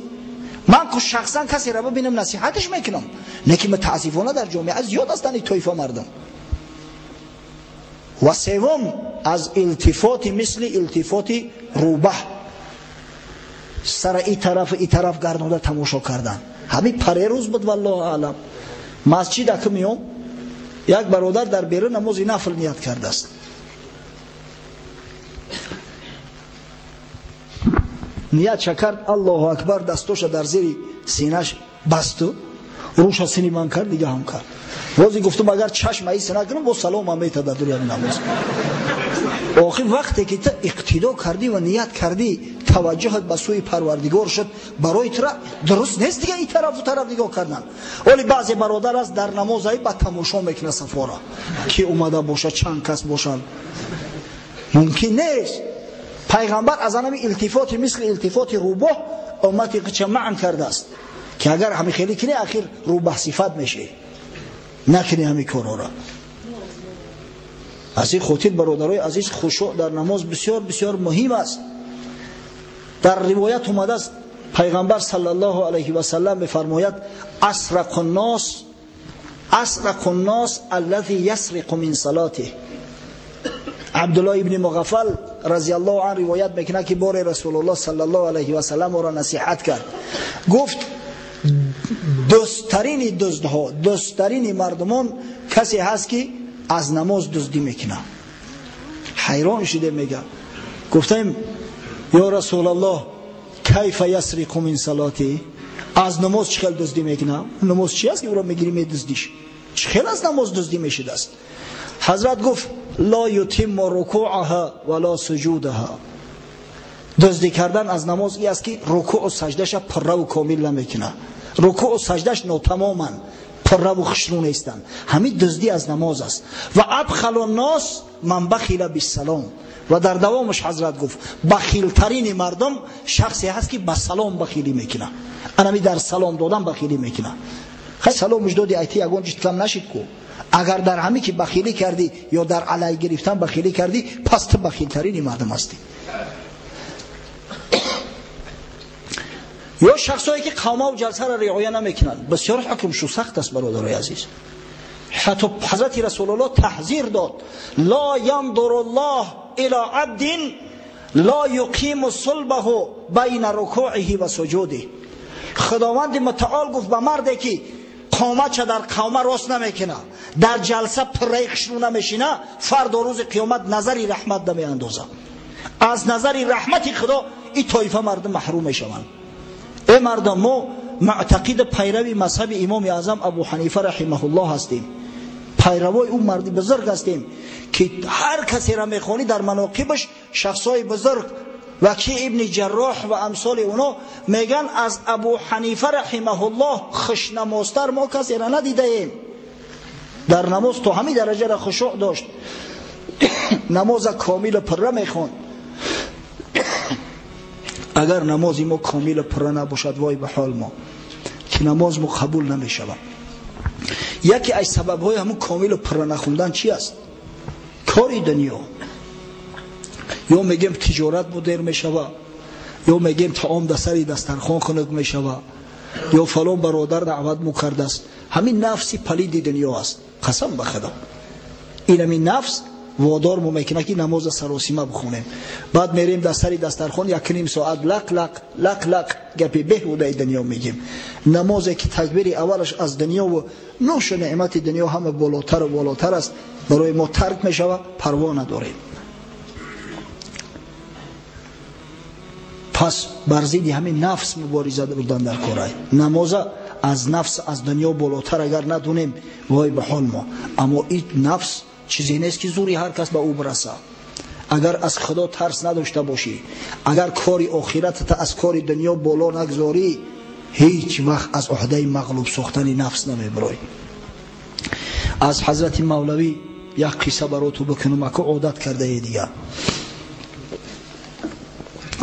من که شخصا کسی را ببینم نصیحتش میکنم، نه که متاسفانه در جامعه زیاد هستن این طایفه مردم. و سوم از التفات مثل التفات روبه، سر این طرف این طرف گردانده تماشا کردن. همین پریروز بود والله اعلم، مسجد که میام یک برادر در بیرون نماز نفل نیت کرده است. نیت کرد الله اکبر، دستوش در زیر سینه‌اش بست و روش سینه من کرد، دیگه هم کرد. روزی گفتم اگر چشم ای سینه کنم با سلام هم میتاد در نماز. آخر وقتی که تو اقتدا کردی و نیت کردی، توجهت به سوی پروردگار شد، برای تو درست نیست دیگه این طرف و طرف نگاه کردن. ولی بعضی برادر است در نماز ای با تماشا میکنه صفارا که اومده باشه چند کس باشن، ممکن نیست. پیغمبر از همین التفات مثل التفات روبه امتی قچه معن کرده است که اگر همین خیلی کنی اخیر روبه صفت میشه، نکنی همین کارا را. از این خاطر برادرای عزیز خشوع در نماز بسیار بسیار مهم است. در روایت اومده است پیغمبر صلی الله علیه و سلم میفرماید اسرق الناس، اسرق الناس الذي يسرق من صلاته. عبدالله ابن مغفل رضی الله عنه روایت میکنه که بار رسول الله صلی الله علیه و سلم او را نصیحت کرد، گفت دزدترین دزدها، دزدترین مردمان کسی هست که از نماز دزدی میکنه. حیران شده میگه، گفتیم یا رسول الله کیف یسرق من صلاتی، از نماز چخل دزدی میکنه؟ نماز چی است که او را میگیری میدزدیش؟ چخل از نماز دزدی میشده است؟ حضرت گفت لا یتم رکوعها ولا سجودها. دزدی کردن از نماز ای است که رکوع و سجدهش پره و کامل نمیکنه، رکوع و سجدهش ناتمامن، پره و خشنو نیستن. همین دزدی از نماز است. و ابخل الناس من بخیل بالسلام. و در دوامش حضرت گفت بخیلترین مردم شخصی هست که به سلام بخیلی میکنه، انمی در سلام دادن بخیلی میکنه. خیلی سلامش دادی ایتی یگان چیز کم نشید کو. اگر در همی که بخیلی کردی یا در علی گرفتن بخیلی کردی، پس تو بخیلترین مردم هستی. Ё шахсое ки қавма ва ҷалсаро риоя намекунанд, бисёр ҳукмшу сахт аст, бародарои азиз. Ҳатто ҳазрати Расулуллоҳ таҳзир дод: ла яндуру ллоҳ ила абдин ла юқиму сулбаҳу байна рукуъиҳи ва суҷудиҳ. Худованди мутаол гуфт ба марде ки қоматша дар қавма рост намекунад, дар ҷалса пурраи хушрӯ намешина, фардо рӯзи қиёмат назари раҳмат намеандозад. Аз назари раҳмати Худо ин тоифа мардум маҳрум мешаванд. Э мардум, мо муътақиди пайрави мазҳаби имоми аъзам Абу Ҳанифа раҳимаҳуллоҳ ҳастем, пайравои ӯ марди бузург ҳастем ки ҳар касеро мехонӣ дар маноқибаш шахсҳои бузург, Вакӣ ибни Ҷарроҳ ва амсоли оно меган аз Абу Ҳанифа раҳимаҳуллоҳ хушнамозтар мо касеро надидаем. Дар намоз то ҳамин дараҷаро хушӯъ дошт, намоза комилу пурра мехонд. Агар намози мо комилу пурра набошад, вой ба ҳол мо ки намоз мо қабул намешавад. Яке аз сабабҳои ҳамун комилу пурра нахондан чи аст? Кори дунё. Ё мегем тиҷорат бо дер мешава, ё мегем таом дар сари дастархон хунук мешава, ё фалон бародар даъват мо кардааст. Ҳамин нафси палиди дунё аст. Қасам ба Худо, ин ҳамин нафс водор мо мекунад ки намоза саросима бихонем. Баъд мерем дар сари дастархон як ним соат лақ лақ лақ лақ гапи беҳудаи дунё мегем. Намозе ки такбири аввалаш аз дунёву нӯшу неъмати дунё ҳама болотару болотар аст, барои мо тарк мешава, парво надорем. Пас бар зидди ҳамин нафс мубориза бурдан дар корай. Намоза аз нафс, аз дунё болотар агар надонем, вой ба ҳол мо. Аммо ин нафс чизе нест ки зури ҳар кас ба ӯ бираса. Агар аз Худо тарс надошта бошӣ, агар кори охиратата аз кори дунё боло нагзорӣ, ҳеҷ вақт аз уҳдаи мағлуб сохтани нафс намебирой. Аз ҳазрати Мавлавӣ як қисса бароту бикунам, аку одат кардае дигар.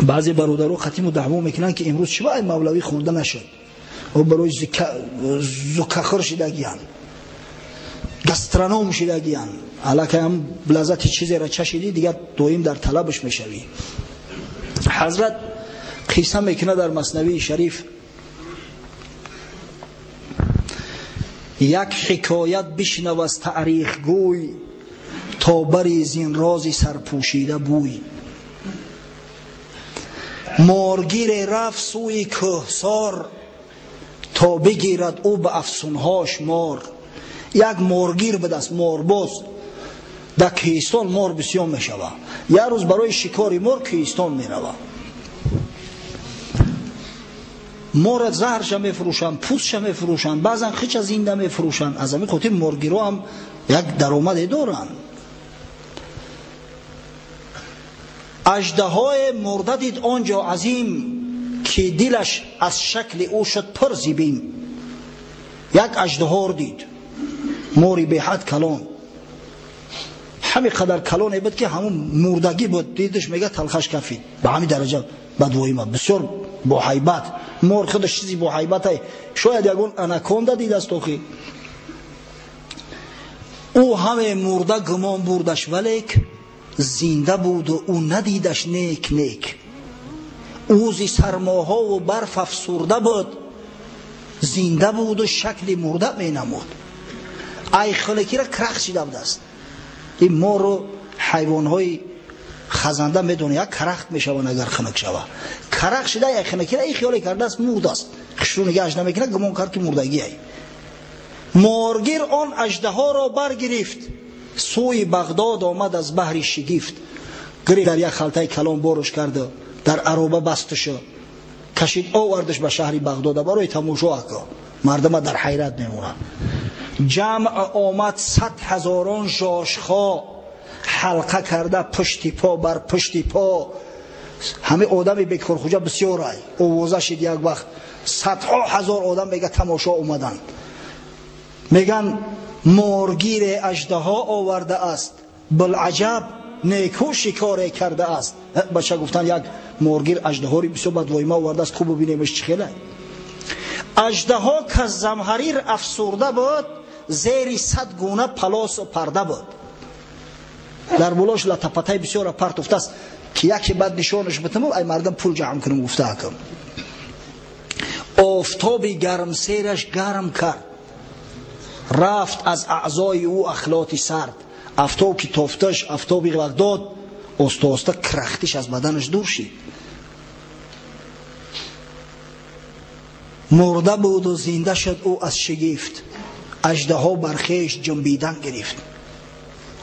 Баъзе бародаро қатиму даъво мекунанд ки имрӯз чӣ ба Мавлавӣ хонда нашуд, ӯ барои зукахӯр шидагиян, гастроном шидагиян. Аллакай ҳам лаззати чизеро чашидӣ, дигар доим дар талабаш мешавӣ. Ҳазрат қисса мекунад дар Маснавии Шариф: як ҳикоят бишнав аз таърихгӯй, то бари зин рози сарпӯшида бӯй. Моргире рафт сӯи кӯҳсор, то бигирад ӯ ба афсунҳош мор. Як моргир будаст, морбоз. Дар кӯҳистон мор бисёр мешавад. Як рӯз барои шикори мор кӯҳистон меравад. Мора заҳрша мефурӯшанд, пӯстша мефурӯшанд, баъзан хича зинда мефурӯшанд. Аз ҳамин хотир моргиро ҳам як даромаде доранд. Аждаҳое мурда дид он ҷо азим, ки дилаш аз шакли ӯ шуд пур зибим. Як аждаҳор дид, мори беҳад калон, ҳамин қадар калоне буд ки ҳамун мурдагӣ буд. Дидаш мега талхаш кафид. Ба ҳамин дараҷа бадвоима, бисёр боҳайбат. Мор худаш чизи боҳайбате, шояд ягон анаконда дидаст охи. Ӯ ҳаме мурда гумон бурдаш, валек зинда буду ӯ надидаш нек нек. Ӯ зи сармоҳову барф афсурда буд, зинда буду шакли мурда менамуд. Ай хунукира крах шида будааст. Ин мору ҳайвонҳои хазанда медонӣ, як карахт мешаванд агар хунук шава. Карах шида ай хунукира ин хиёле кардааст мурдааст. Хушрӯ нигаҳаш намекунад, гумон кард ки мурдагиай. Моргир он аждаҳоро баргирифт, сӯи Бағдод омад аз баҳри шигифт. Гирифт дар як халтаи калон боруш карду дар ароба бастушу кашид овардаш ба шаҳри Бағдода барои тамошо. Ака мардума дар ҳайрат мемонад. Ҷамъ омад 100 ҳазорон жошхо, ҳалқа карда пушти по бар пушти по. Ҳамин одами бекорхуҷа бисёр ай овоза шид як вақт садҳо ҳазор одам мега тамошо омаданд. Меган моргире аждаҳо овардааст, билаҷаб неку шикоре кардааст. Бача гуфтан як моргир аждаҳори бисёр бадвоима овардааст, хуб бибинемш чӣ хеле. Аждаҳо ки замҳарир афсурда буд, зери 100 гуна палосу парда буд. Дар болош латапатай бисёра партуфтааст ки яке баъд нишонаш битаму ай мардам пул ҷамъ кунам гуфта акам. Офтоби гармсераш гарм кард, рафт аз аъзои ӯ ахлоти сард. Афтоб ки тофташ, афтоби Бағдод, оста оста крахтиш аз баданаш дур шид. Мурда буду зинда шуд ӯ аз шигифт, аждаҳо бар хеш ҷунбидан гирифт.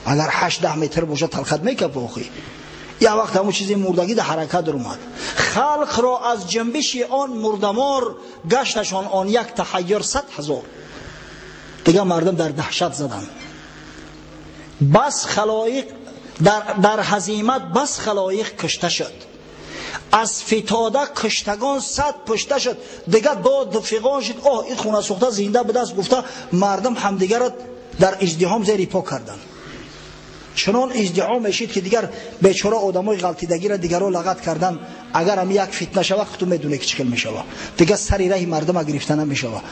Агар 8-10 метр бошад талхат мекапа охи. Як вақт ҳамон чизи мурдагӣ дар ҳаракат омад. Халқро аз ҷунбиши он мурдамор гашташон он як таҳайюр 100 000. Дигар мардум дар даҳшат заданд. Бас халоиқ дар ҳазимат, бас халоиқ кушта шуд. Аз фитода куштагон 100 пушта шуд. Дигар дод фиғон шуд. Оҳ, ин хона сӯхта зинда будаст, гуфта мардум ҳамдигарро дар издиҳом зери по карданд. Чунон издиҳом мешид ки дигар бечора одамои ғалтидагиро дигарро лағат кардан. Агар ҳам як фитна шава, худту медонӣ ки чӣ хел мешава. Дигар сари раҳи мардума гирифта намешава.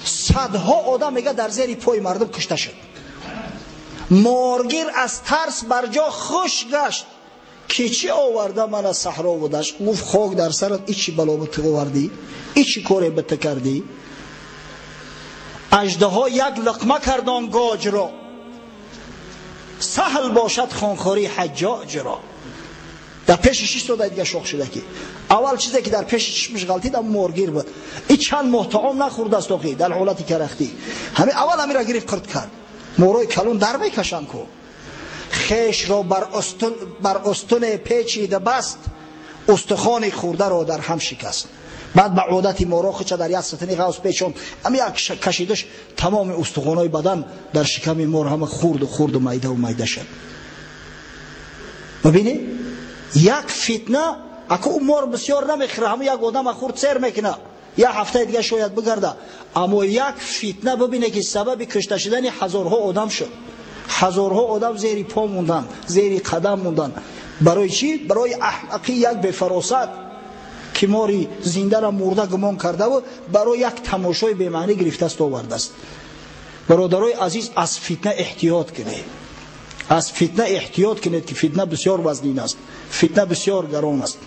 Садҳо одам мега дар зери пои мардум кушта шуд. Моргир аз тарс бар ҷо хуш гашт, ки чӣ оварда мана саҳро будаш. Гуфт хок дар сарат, ичи бало ба ту овардӣ, ичи коре ба ту кардӣ. Аждаҳо як луқма кард он гоҷро, саҳл бошад хонхории ҳаҷҷоҷро. Дар пеши шиш дода дига шох шуда ки аввал чизе ки дар пеши чишмиш ғалтид ам моргир буд. И чанд моҳ таом нахӯрдааст охи дар ҳолати карахтӣ. Ҳами аввал ҳамира гирифт қирт кард. Морои калон дар мекашанд ку. Хешро бар устуне печида баст, устухони хӯрдаро дар ҳам шикаст. Баъд ба одати моро хуча дар як сатини ғавс печон, ҳами як кашидаш тамоми устухонҳои бадан дар шиками мор ҳама хурду хурду майдаву майда шуд. Бибинӣ, як фитна, аку ӯ мор бисёр намехӯра, ҳама як одама хурд сер мекуна, як ҳафтаи дига шояд бигарда. Аммо як фитна бибине ки сабаби кушта шудани ҳазорҳо одам шуд. Ҳазорҳо одам зери по монданд, зери қадам монданд. Барои чӣ? Барои аҳмақи як бефаросат ки мори зиндаро мурда гумон кардаву барои як тамошои бемаънӣ гирифтааст овардааст. Бародарои азиз, аз фитна эҳтиёт кунед. Аз фитна эҳтиёт кунед ки фитна бисёр вазнин аст, фитна бисёр гарон аст.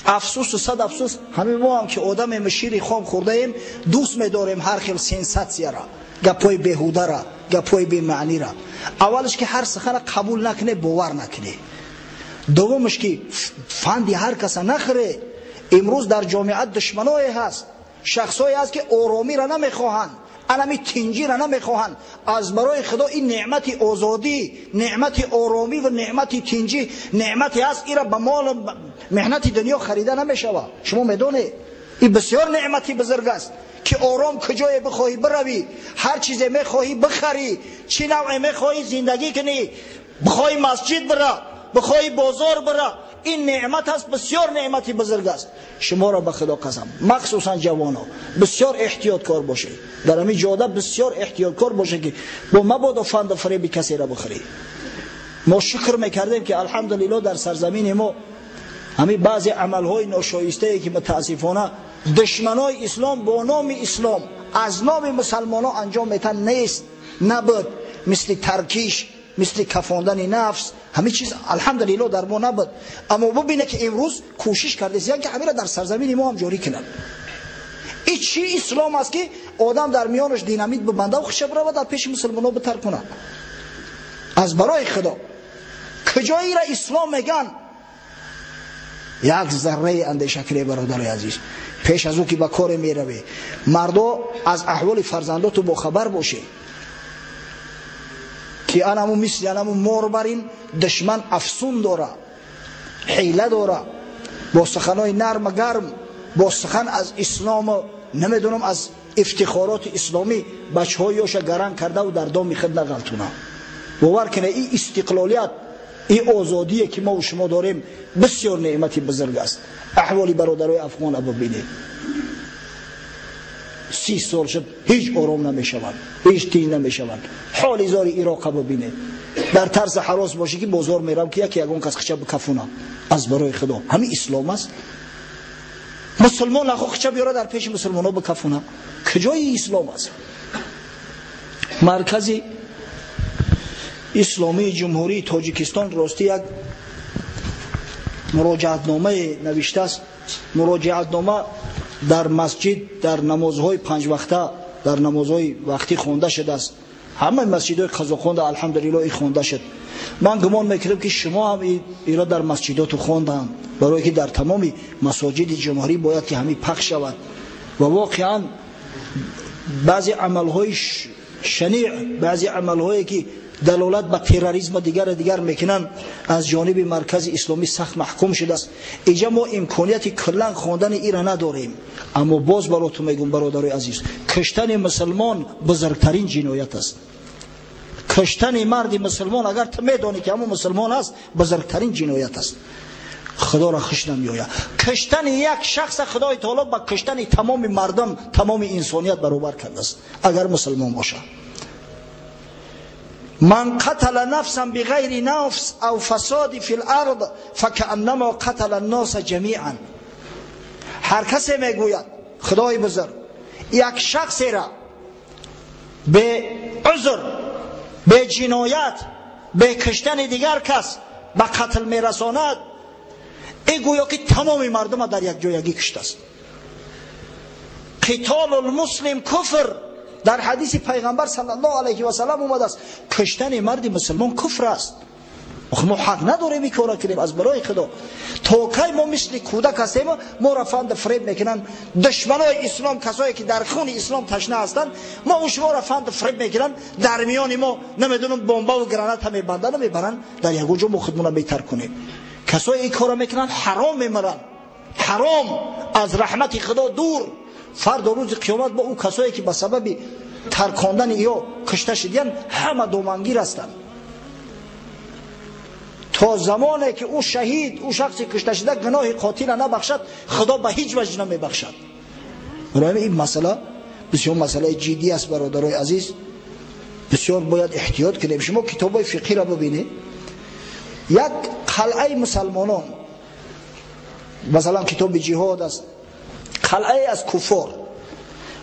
Афсусу сад афсус, ҳамин мо ҳам ки одаме шири хом хӯрдаем, дӯст медорем ҳар хел сенсатсияра, гапҳои беҳудара, гапҳои бемаънира. Аввалаш ки ҳар сухана қабул накунед, бовар накунед. Дуввумаш ки фанди ҳар каса нахӯре. Имрӯз дар ҷомеа душманое ҳаст, шахсое ҳаст ки оромиро намехоҳанд, анами тинҷиро намехоҳанд. Аз барои Худо ин неъмати озодӣ, неъмати оромӣ ва неъмати тинҷӣ неъмате ҳаст, ира ба молу меҳнати дунё харида намешавад. Шумо медонед, ин бисёр неъмати бузург аст ки ором куҷое бихоҳӣ биравӣ, ҳар чизе мехоҳӣ бихарӣ, чӣ навъе мехоҳӣ зиндагӣ кунӣ, бихоҳӣ масҷид бира, бихоҳӣ бозор бира. Ин неъмат аст, бисёр неъмати бузург аст. Шуморо ба Худо қасам, махсусан ҷавоно, бисёр эҳтиёткор бошед. Дар ҳамин ҷода бисёр эҳтиёткор бошед ки бо мабодо фанду фареби касеро бихӯред. Мо шукр мекардем ки алҳамдулилло дар сарзамини мо ҳамин баъзе амалҳои ношоистае ки мутаассифона душманои ислом бо номи ислом аз номи мусалмонҳо анҷом метан нест, набуд. Мисли таркиш, мисли кафондани нафс, ҳамин чиз алҳамдулилло дар мо набуд. Аммо бубине ки имрӯз кӯшиш кардесиян ки ҳаминро дар сарзамини мо ҳам ҷорӣ кунанд. Ин чӣ ислом аст ки одам дар миёнаш динамит бибандаву хиша бирава дар пеши мусалмонҳо битар кунад? Аз барои Худо куҷоиро ислом меган? Як зарраи андеша кунед, бародари азиз, пеш аз ӯ ки ба коре меравӣ. Мардо, аз аҳволи фарзандоту бохабар бошед ки анаму мисли анаму мор бар ин душман афсун дора, ҳила дора, бо суханои нарма гарм, бо сухан аз ислому намедонам аз ифтихороти исломӣ бачаҳои ёша гаранг кардаву дар доми худ нағалтуна. Бовар кунед, ин истиқлолият, ин озодие ки мо шумо дорем бисёр неъмати бузург аст. Аҳволи бародарои афғона бибинед. 30 сол шуд ҳеҷ ором намешаванд, ҳеҷ тинҷ намешаванд. Ҳоли зори Ироқа бибинед. Дар тарси ҳарос бошӣ ки бозор мерам ки яке ягон кас хича бикафунам. Аз барои Худо ҳамин ислом аст. Мусулмон нахо хича биёра дар пеши мусулмонҳо бикафуна. Куҷои ислом аст? Маркази исломии Ҷумҳурии Тоҷикистон ростӣ як муроҷиатномае навиштааст. Муроҷиатнома Дар масҷид дар намозҳои панҷвақта, дар намозҳои вақтӣ хонда шудааст. Ҳамаи масҷидҳои қазоқонда алҳамдулиллоҳ ин хонда шуд. Ман гумон мекунам ки шумо ҳам иро дар масҷидоту хонданд, барое ки дар тамоми масоҷиди ҷумҳурӣ бояд ки ҳамин пахш шавад. Ва воқеан баъзе амалҳои шаниъ, баъзе амалҳое ки далолат ба терроризм дигар дигар мекунанд, аз ҷониби маркази исломӣ сахт маҳкум шудааст. Иҷа мо имконияти куллан хондани ира надорем, аммо боз баротун мегӯм, бародарои азиз, куштани мусулмон бузургтарин ҷиноят аст. Куштани марди мусулмон, агар ту медонӣ ки ҳамон мусулмон аст, бузургтарин ҷиноят аст. Худоро хуш намеояд. Куштани як шахс Худои таоло ба куштани тамоми мардум, тамоми инсоният баробар кардааст, агар мусулмон бошад. من قتل نفسا بغیر نفس او فساد فی الارض فكأنما قتل الناس جمیعا. هر کسی میگوید خدای بزرگ یک شخصی را به عذر، به جنایت، به کشتن دیگر کس به قتل میرساند، ای گویا که تمام مردم در یک جایگی کشته است. قتال المسلم کفر، در حدیث پیغمبر صلی الله علیه و سلم اومده است کشتن مرد مسلمان کفر است. ما حق نداریم این کارا کنیم. از برای خدا تا کی ما مثل کودک هستیم، ما را فند فریب میکنن دشمنای اسلام، کسایی که در خون اسلام تشنه هستند، ما و شما را فند فریب میکنن. در میان ما نمیدونم بمب و گرانات هم میبندن و میبرن، در یک جا ما خودمون بهتر کنیم. کسایی این کارا میکنن حرام میمرن، حرام، از رحمت خدا دور. فردا روز قیامت با او کسایی که به سبب ترکاندن یا کشته شدن همه دومنگیر هستند. تا زمانی که او شهید، او شخصی کشته شده گناه قاتل نبخشد، خدا به هیچ وجه نمیبخشد. برای این مسئله بسیار مسئله جدی است برادرای عزیز، بسیار باید احتیاط کنیم. شما کتابای فقهی را ببینید، یک قلعه مسلمانان، مثلا کتاب جهاد است، قلعه از کفار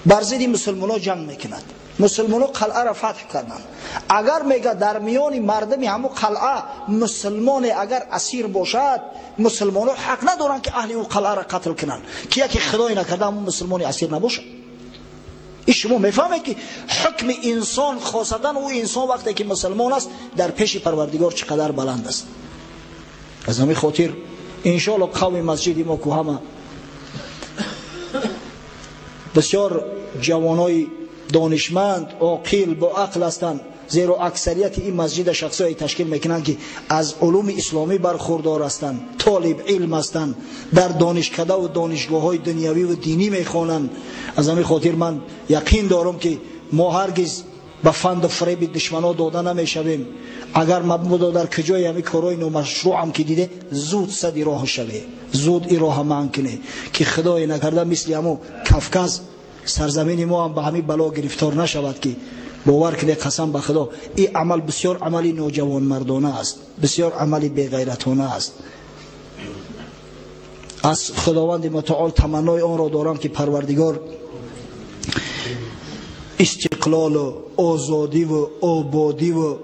بر ضد مسلمان‌ها جنگ میکند. مسلمان‌ها قلعه را فتح کردند. اگر میگه در میان مردم همو قلعه مسلمان اگر اسیر باشد، مسلمان‌ها حق ندارند که اهل او قلعه را قتل کنند، که یکی خدای نکرده همون مسلمان اسیر نباشد. این شما میفهمید که حکم انسان، خاصتا او انسان وقتی که مسلمان است، در پیش پروردگار چقدر بلند است. از همین خاطر انشاءالله قوم مسجد ما که همه بسیار جوانای دانشمند، عاقل، با عقل هستند، زیرا اکثریت این مسجد شخصایی تشکیل میکنند که از علوم اسلامی برخوردار هستند، طالب علم هستند، در دانشکده و دانشگاه های دنیوی و دینی میخوانند. از همین خاطر من یقین دارم که ما هرگز به فند و فریب دشمنا داده نمیشویم. اگر مبادا در کجای همین کارهای نامشروع هم که دیده، زود صد راه شوه، زود این راه من کنه که خدای نکرده مثل همو کفکز سرزمین ما هم به همین بلا گرفتار نشود. که باور کنه قسم به خدا این عمل بسیار عملی نوجوان مردانه است، بسیار عملی بیغیرتانه است. از خداوند متعال تمنای آن را دارم که پروردگار استقلال و آزادی و آبادی و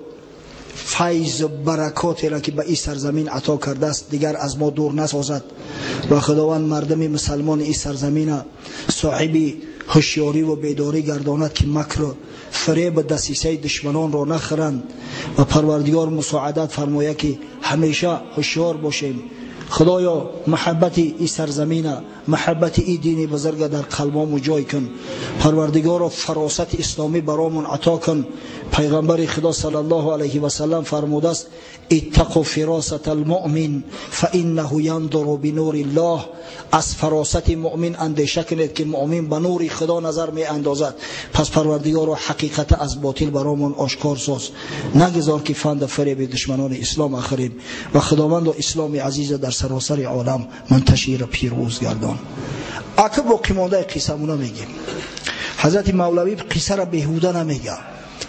فیض و برکاتی را که به این سرزمین عطا کرده است دیگر از ما دور نسازد و خداوند مردم مسلمان این سرزمین صاحب هوشیاری و بیداری گرداند که مکر و فریب و دسیسه دشمنان را نخورند و پروردگار مساعدت فرماید که همیشه هوشیار باشیم. خدایا محبت ای سرزمین، محبت ای دین بزرگ در قلبامو جای کن. پروردگارا فراست اسلامی برامون عطا کن. پیغمبر خدا صلی الله علیه و سلم فرموده است اتقوا فراست المؤمن فانه ينظر بنور الله. از فراست مؤمن اندیشه کنید که مؤمن به نور خدا نظر می اندازد. پس پروردگارا حقیقت از باطل برامون آشکار ساز، نگذار که فند فریب دشمنان اسلام اخریم و خداوند و اسلام عزیز در سراسر عالم منتشر و پیروز گردان. اکه باقی مانده قصه مونه میگیم. حضرت مولوی قصه را بیهوده نمیگه،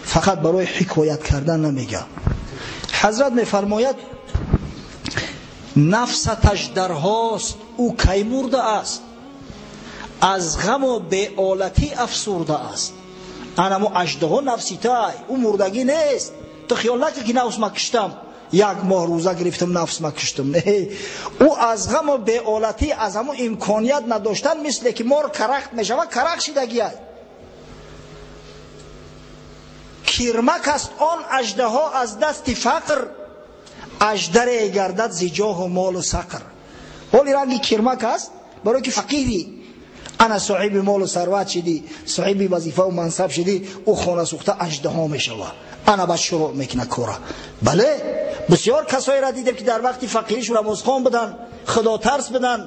فقط برای حکایت کردن نمیگه. حضرت میفرماید نفستش درهاست او کی مرده است، از غم و بی‌آلتی افسرده است. انمو اژدها نفسی تای او مردگی نیست، تو خیال نکن که نفس ما کشتم، Як моҳ рӯза гирифтам, нафс макуштам. Не, ӯ аз ғаму беолатӣ, аз ҳамун имконият надоштан, мисле ки мор карахт мешавад, карахт шидагиай. Кирмак аст он аждаҳо аз дасти фақр, аждаре гардад зи ҷоҳу молу сақр. Ҳоли ранги кирмак аст, барои ки фақири, ана соҳиби молу сарват шидӣ, соҳиби вазифаву мансаб шидӣ, ӯ хона сӯхта аждаҳо мешавад. Ана баъд шурӯъ мекунад кора. Бале, бисёр касоеро дидем ки дар вақти фақириш намозхон буданд, худотарс буданд,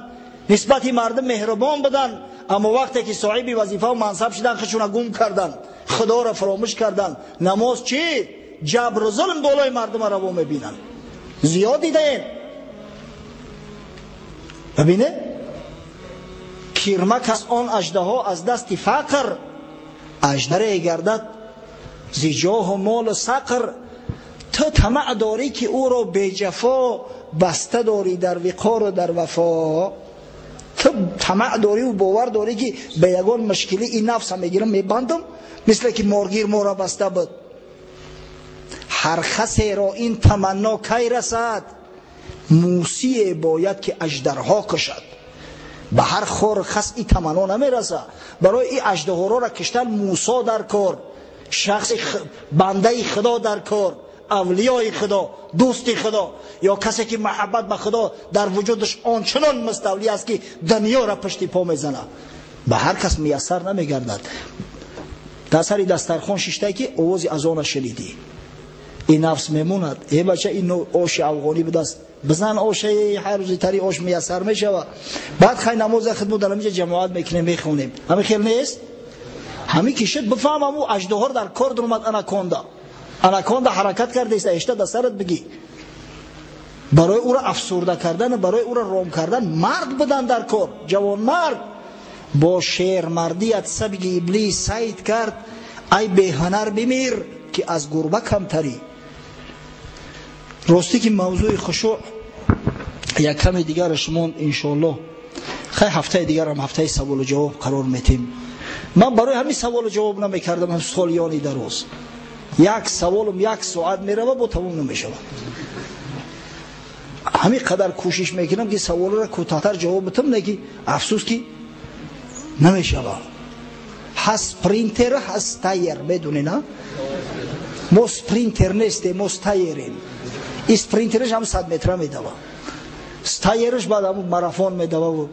нисбати мардум меҳрубон буданд, аммо вақте ки соҳиби вазифаву мансаб шиданд, худшона гум карданд, худоро фаромӯш карданд. Намоз чӣ? Ҷабру зулм болои мардума раво мебинанд. Зиёд дидаем. Бибине? Кирмак аст он аждаҳо аз дасти фақр, аждаре гардад зи ҷоҳу молу сақр. Ту тамаъ дорӣ ки ӯро беҷафо баста дорӣ дар виқору дар вафо. Ту тамаъ дорӣ бовар дорӣ ки ба ягон мушкилӣ ин нафса мегирам, мебандам, мисле ки моргир моро баста буд. Ҳар касеро ин таманно кай расад, мусие бояд ки аждарҳо кушад. Ба ҳар хор хас ин таманно намерасад. Барои ин аждаҳоро киштан Мусо дар кор, шахси бандаи Худо дар кор, авлиёи Худо, дӯсти Худо, ё касе ки маҳаббат ба Худо дар вуҷудаш ончунон муставлӣ аст ки дунёро пушти по мезанад. Ба ҳар кас муяссар намегардад. Дар сари дастархон шиштае ки овози азона шунидӣ, ин нафс мемонад. Э бача, ин оши афғонӣ будааст, бизан ошаи ҳар рӯзи тари ош муяссар мешавад. Баъд хай намоза хидмат дар ҳаминҷа ҷамоат мекунем, мехонем. Ҳамин хел нест? Ҳамин ки шуд бифаҳмам ӯ аждаҳор дар кор даромад, анаконда. Анаконда ҳаракат кардааст, эшта дар сарат бигӣ. Барои ӯро афсурда кардан, барои ӯро ром кардан мард будан дар кор, ҷавонмард бо шермардият сабги иблис сайд кард. Ай беҳунар бимир ки аз гурба камтарӣ. Ростӣ ки мавзӯи хушӯъ як каме дигараш монд, иншоаллоҳ. Хай ҳафтаи дигарам ҳафтаи саволу ҷавоб қарор метем. Ман барои ҳамин саволу ҷавоб намекардам солиёни дароз. Як саволум як соат мерава, бо тамом намешавад. Ҳамин қадар кӯшиш мекунам ки саволро кӯтоҳтар ҷавоб битам, не ки афсӯс ки намешавад. Ҳаст спринтер, ҳаст стайер, медонӣ на? Мо спринтер нестем, мо стайерем. И спринтераш ҳам 100 метра медава, стайераш баъд ҳамун марафон медава,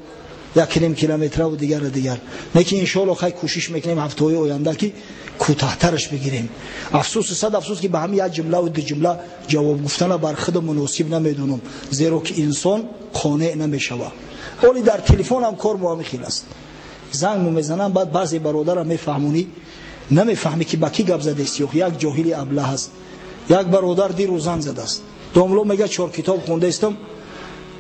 1.5 километраву дигар дигар. Лекин иншоалло хай кӯшиш мекунем ҳафтаҳои оянда ки кӯтоҳтараш бигирем. Афсӯс, сад афсӯс ки ба ҳамин як ҷумлаву ду ҷумла ҷавоб гуфтана бар худ муносиб намедонам, зеро ки инсон қонеъ намешавад. Оли дар телефонам кор мо ҳамин хел аст. Занг мезанам, баъд баъзе бародарам мефаҳмонӣ, намефаҳмӣ ки ба кӣ гап задест. Як ҷоҳили аблаҳ аст. Як бародар дирӯз занг задааст. Домло мега 4 китоб хондаистам.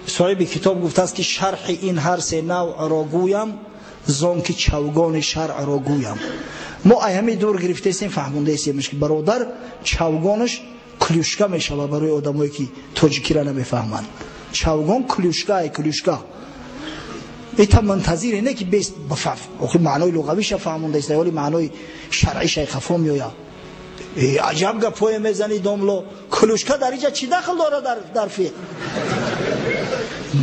Соҳиби китоб гуфтааст ки шарҳи ин ҳар се навъро гӯям, зон ки чавгони шаръро гӯям. Мо ай ҳамин дур гирифтаистем, фаҳмондаистем ки бародар чавгонаш клюшка мешавад барои одамое ки тоҷикиро намефаҳманд. Чавгон клюшка, ай клюшка. Ита мунтазире не ки бес бафаф. Охир маънои луғавиша фаҳмондаист, ҳоли маънои шаръиша хафо меояд. Аҷаб гапое мезанӣ домло. Клюшка дар инҷа чӣ дахл дорад дар фиқҳ?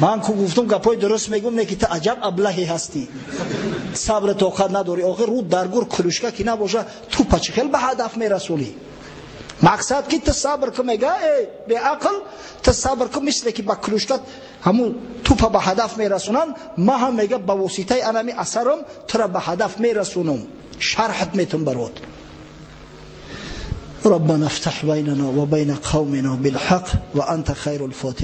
Ман ку гуфтам гапои дуруст мегӯм, не ки ту аҷаб аблаҳе ҳастӣ, сабр тоқат надорӣ. Охир рӯ дар гур клюшка ки набоша, тупа чӣ хел ба ҳадаф мерасонӣ? Мақсад ки ту сабр ку, мега э беақл, ту сабр ку, мисле ки ба клюшка ҳамун тупа ба ҳадаф мерасонанд, ман ҳам мега ба воситаи анами асарам тура ба ҳадаф мерасонам, шарҳат метум барот. ربنا افتح بيننا وبين قومنا بالحق وأنت خير الفاتحين.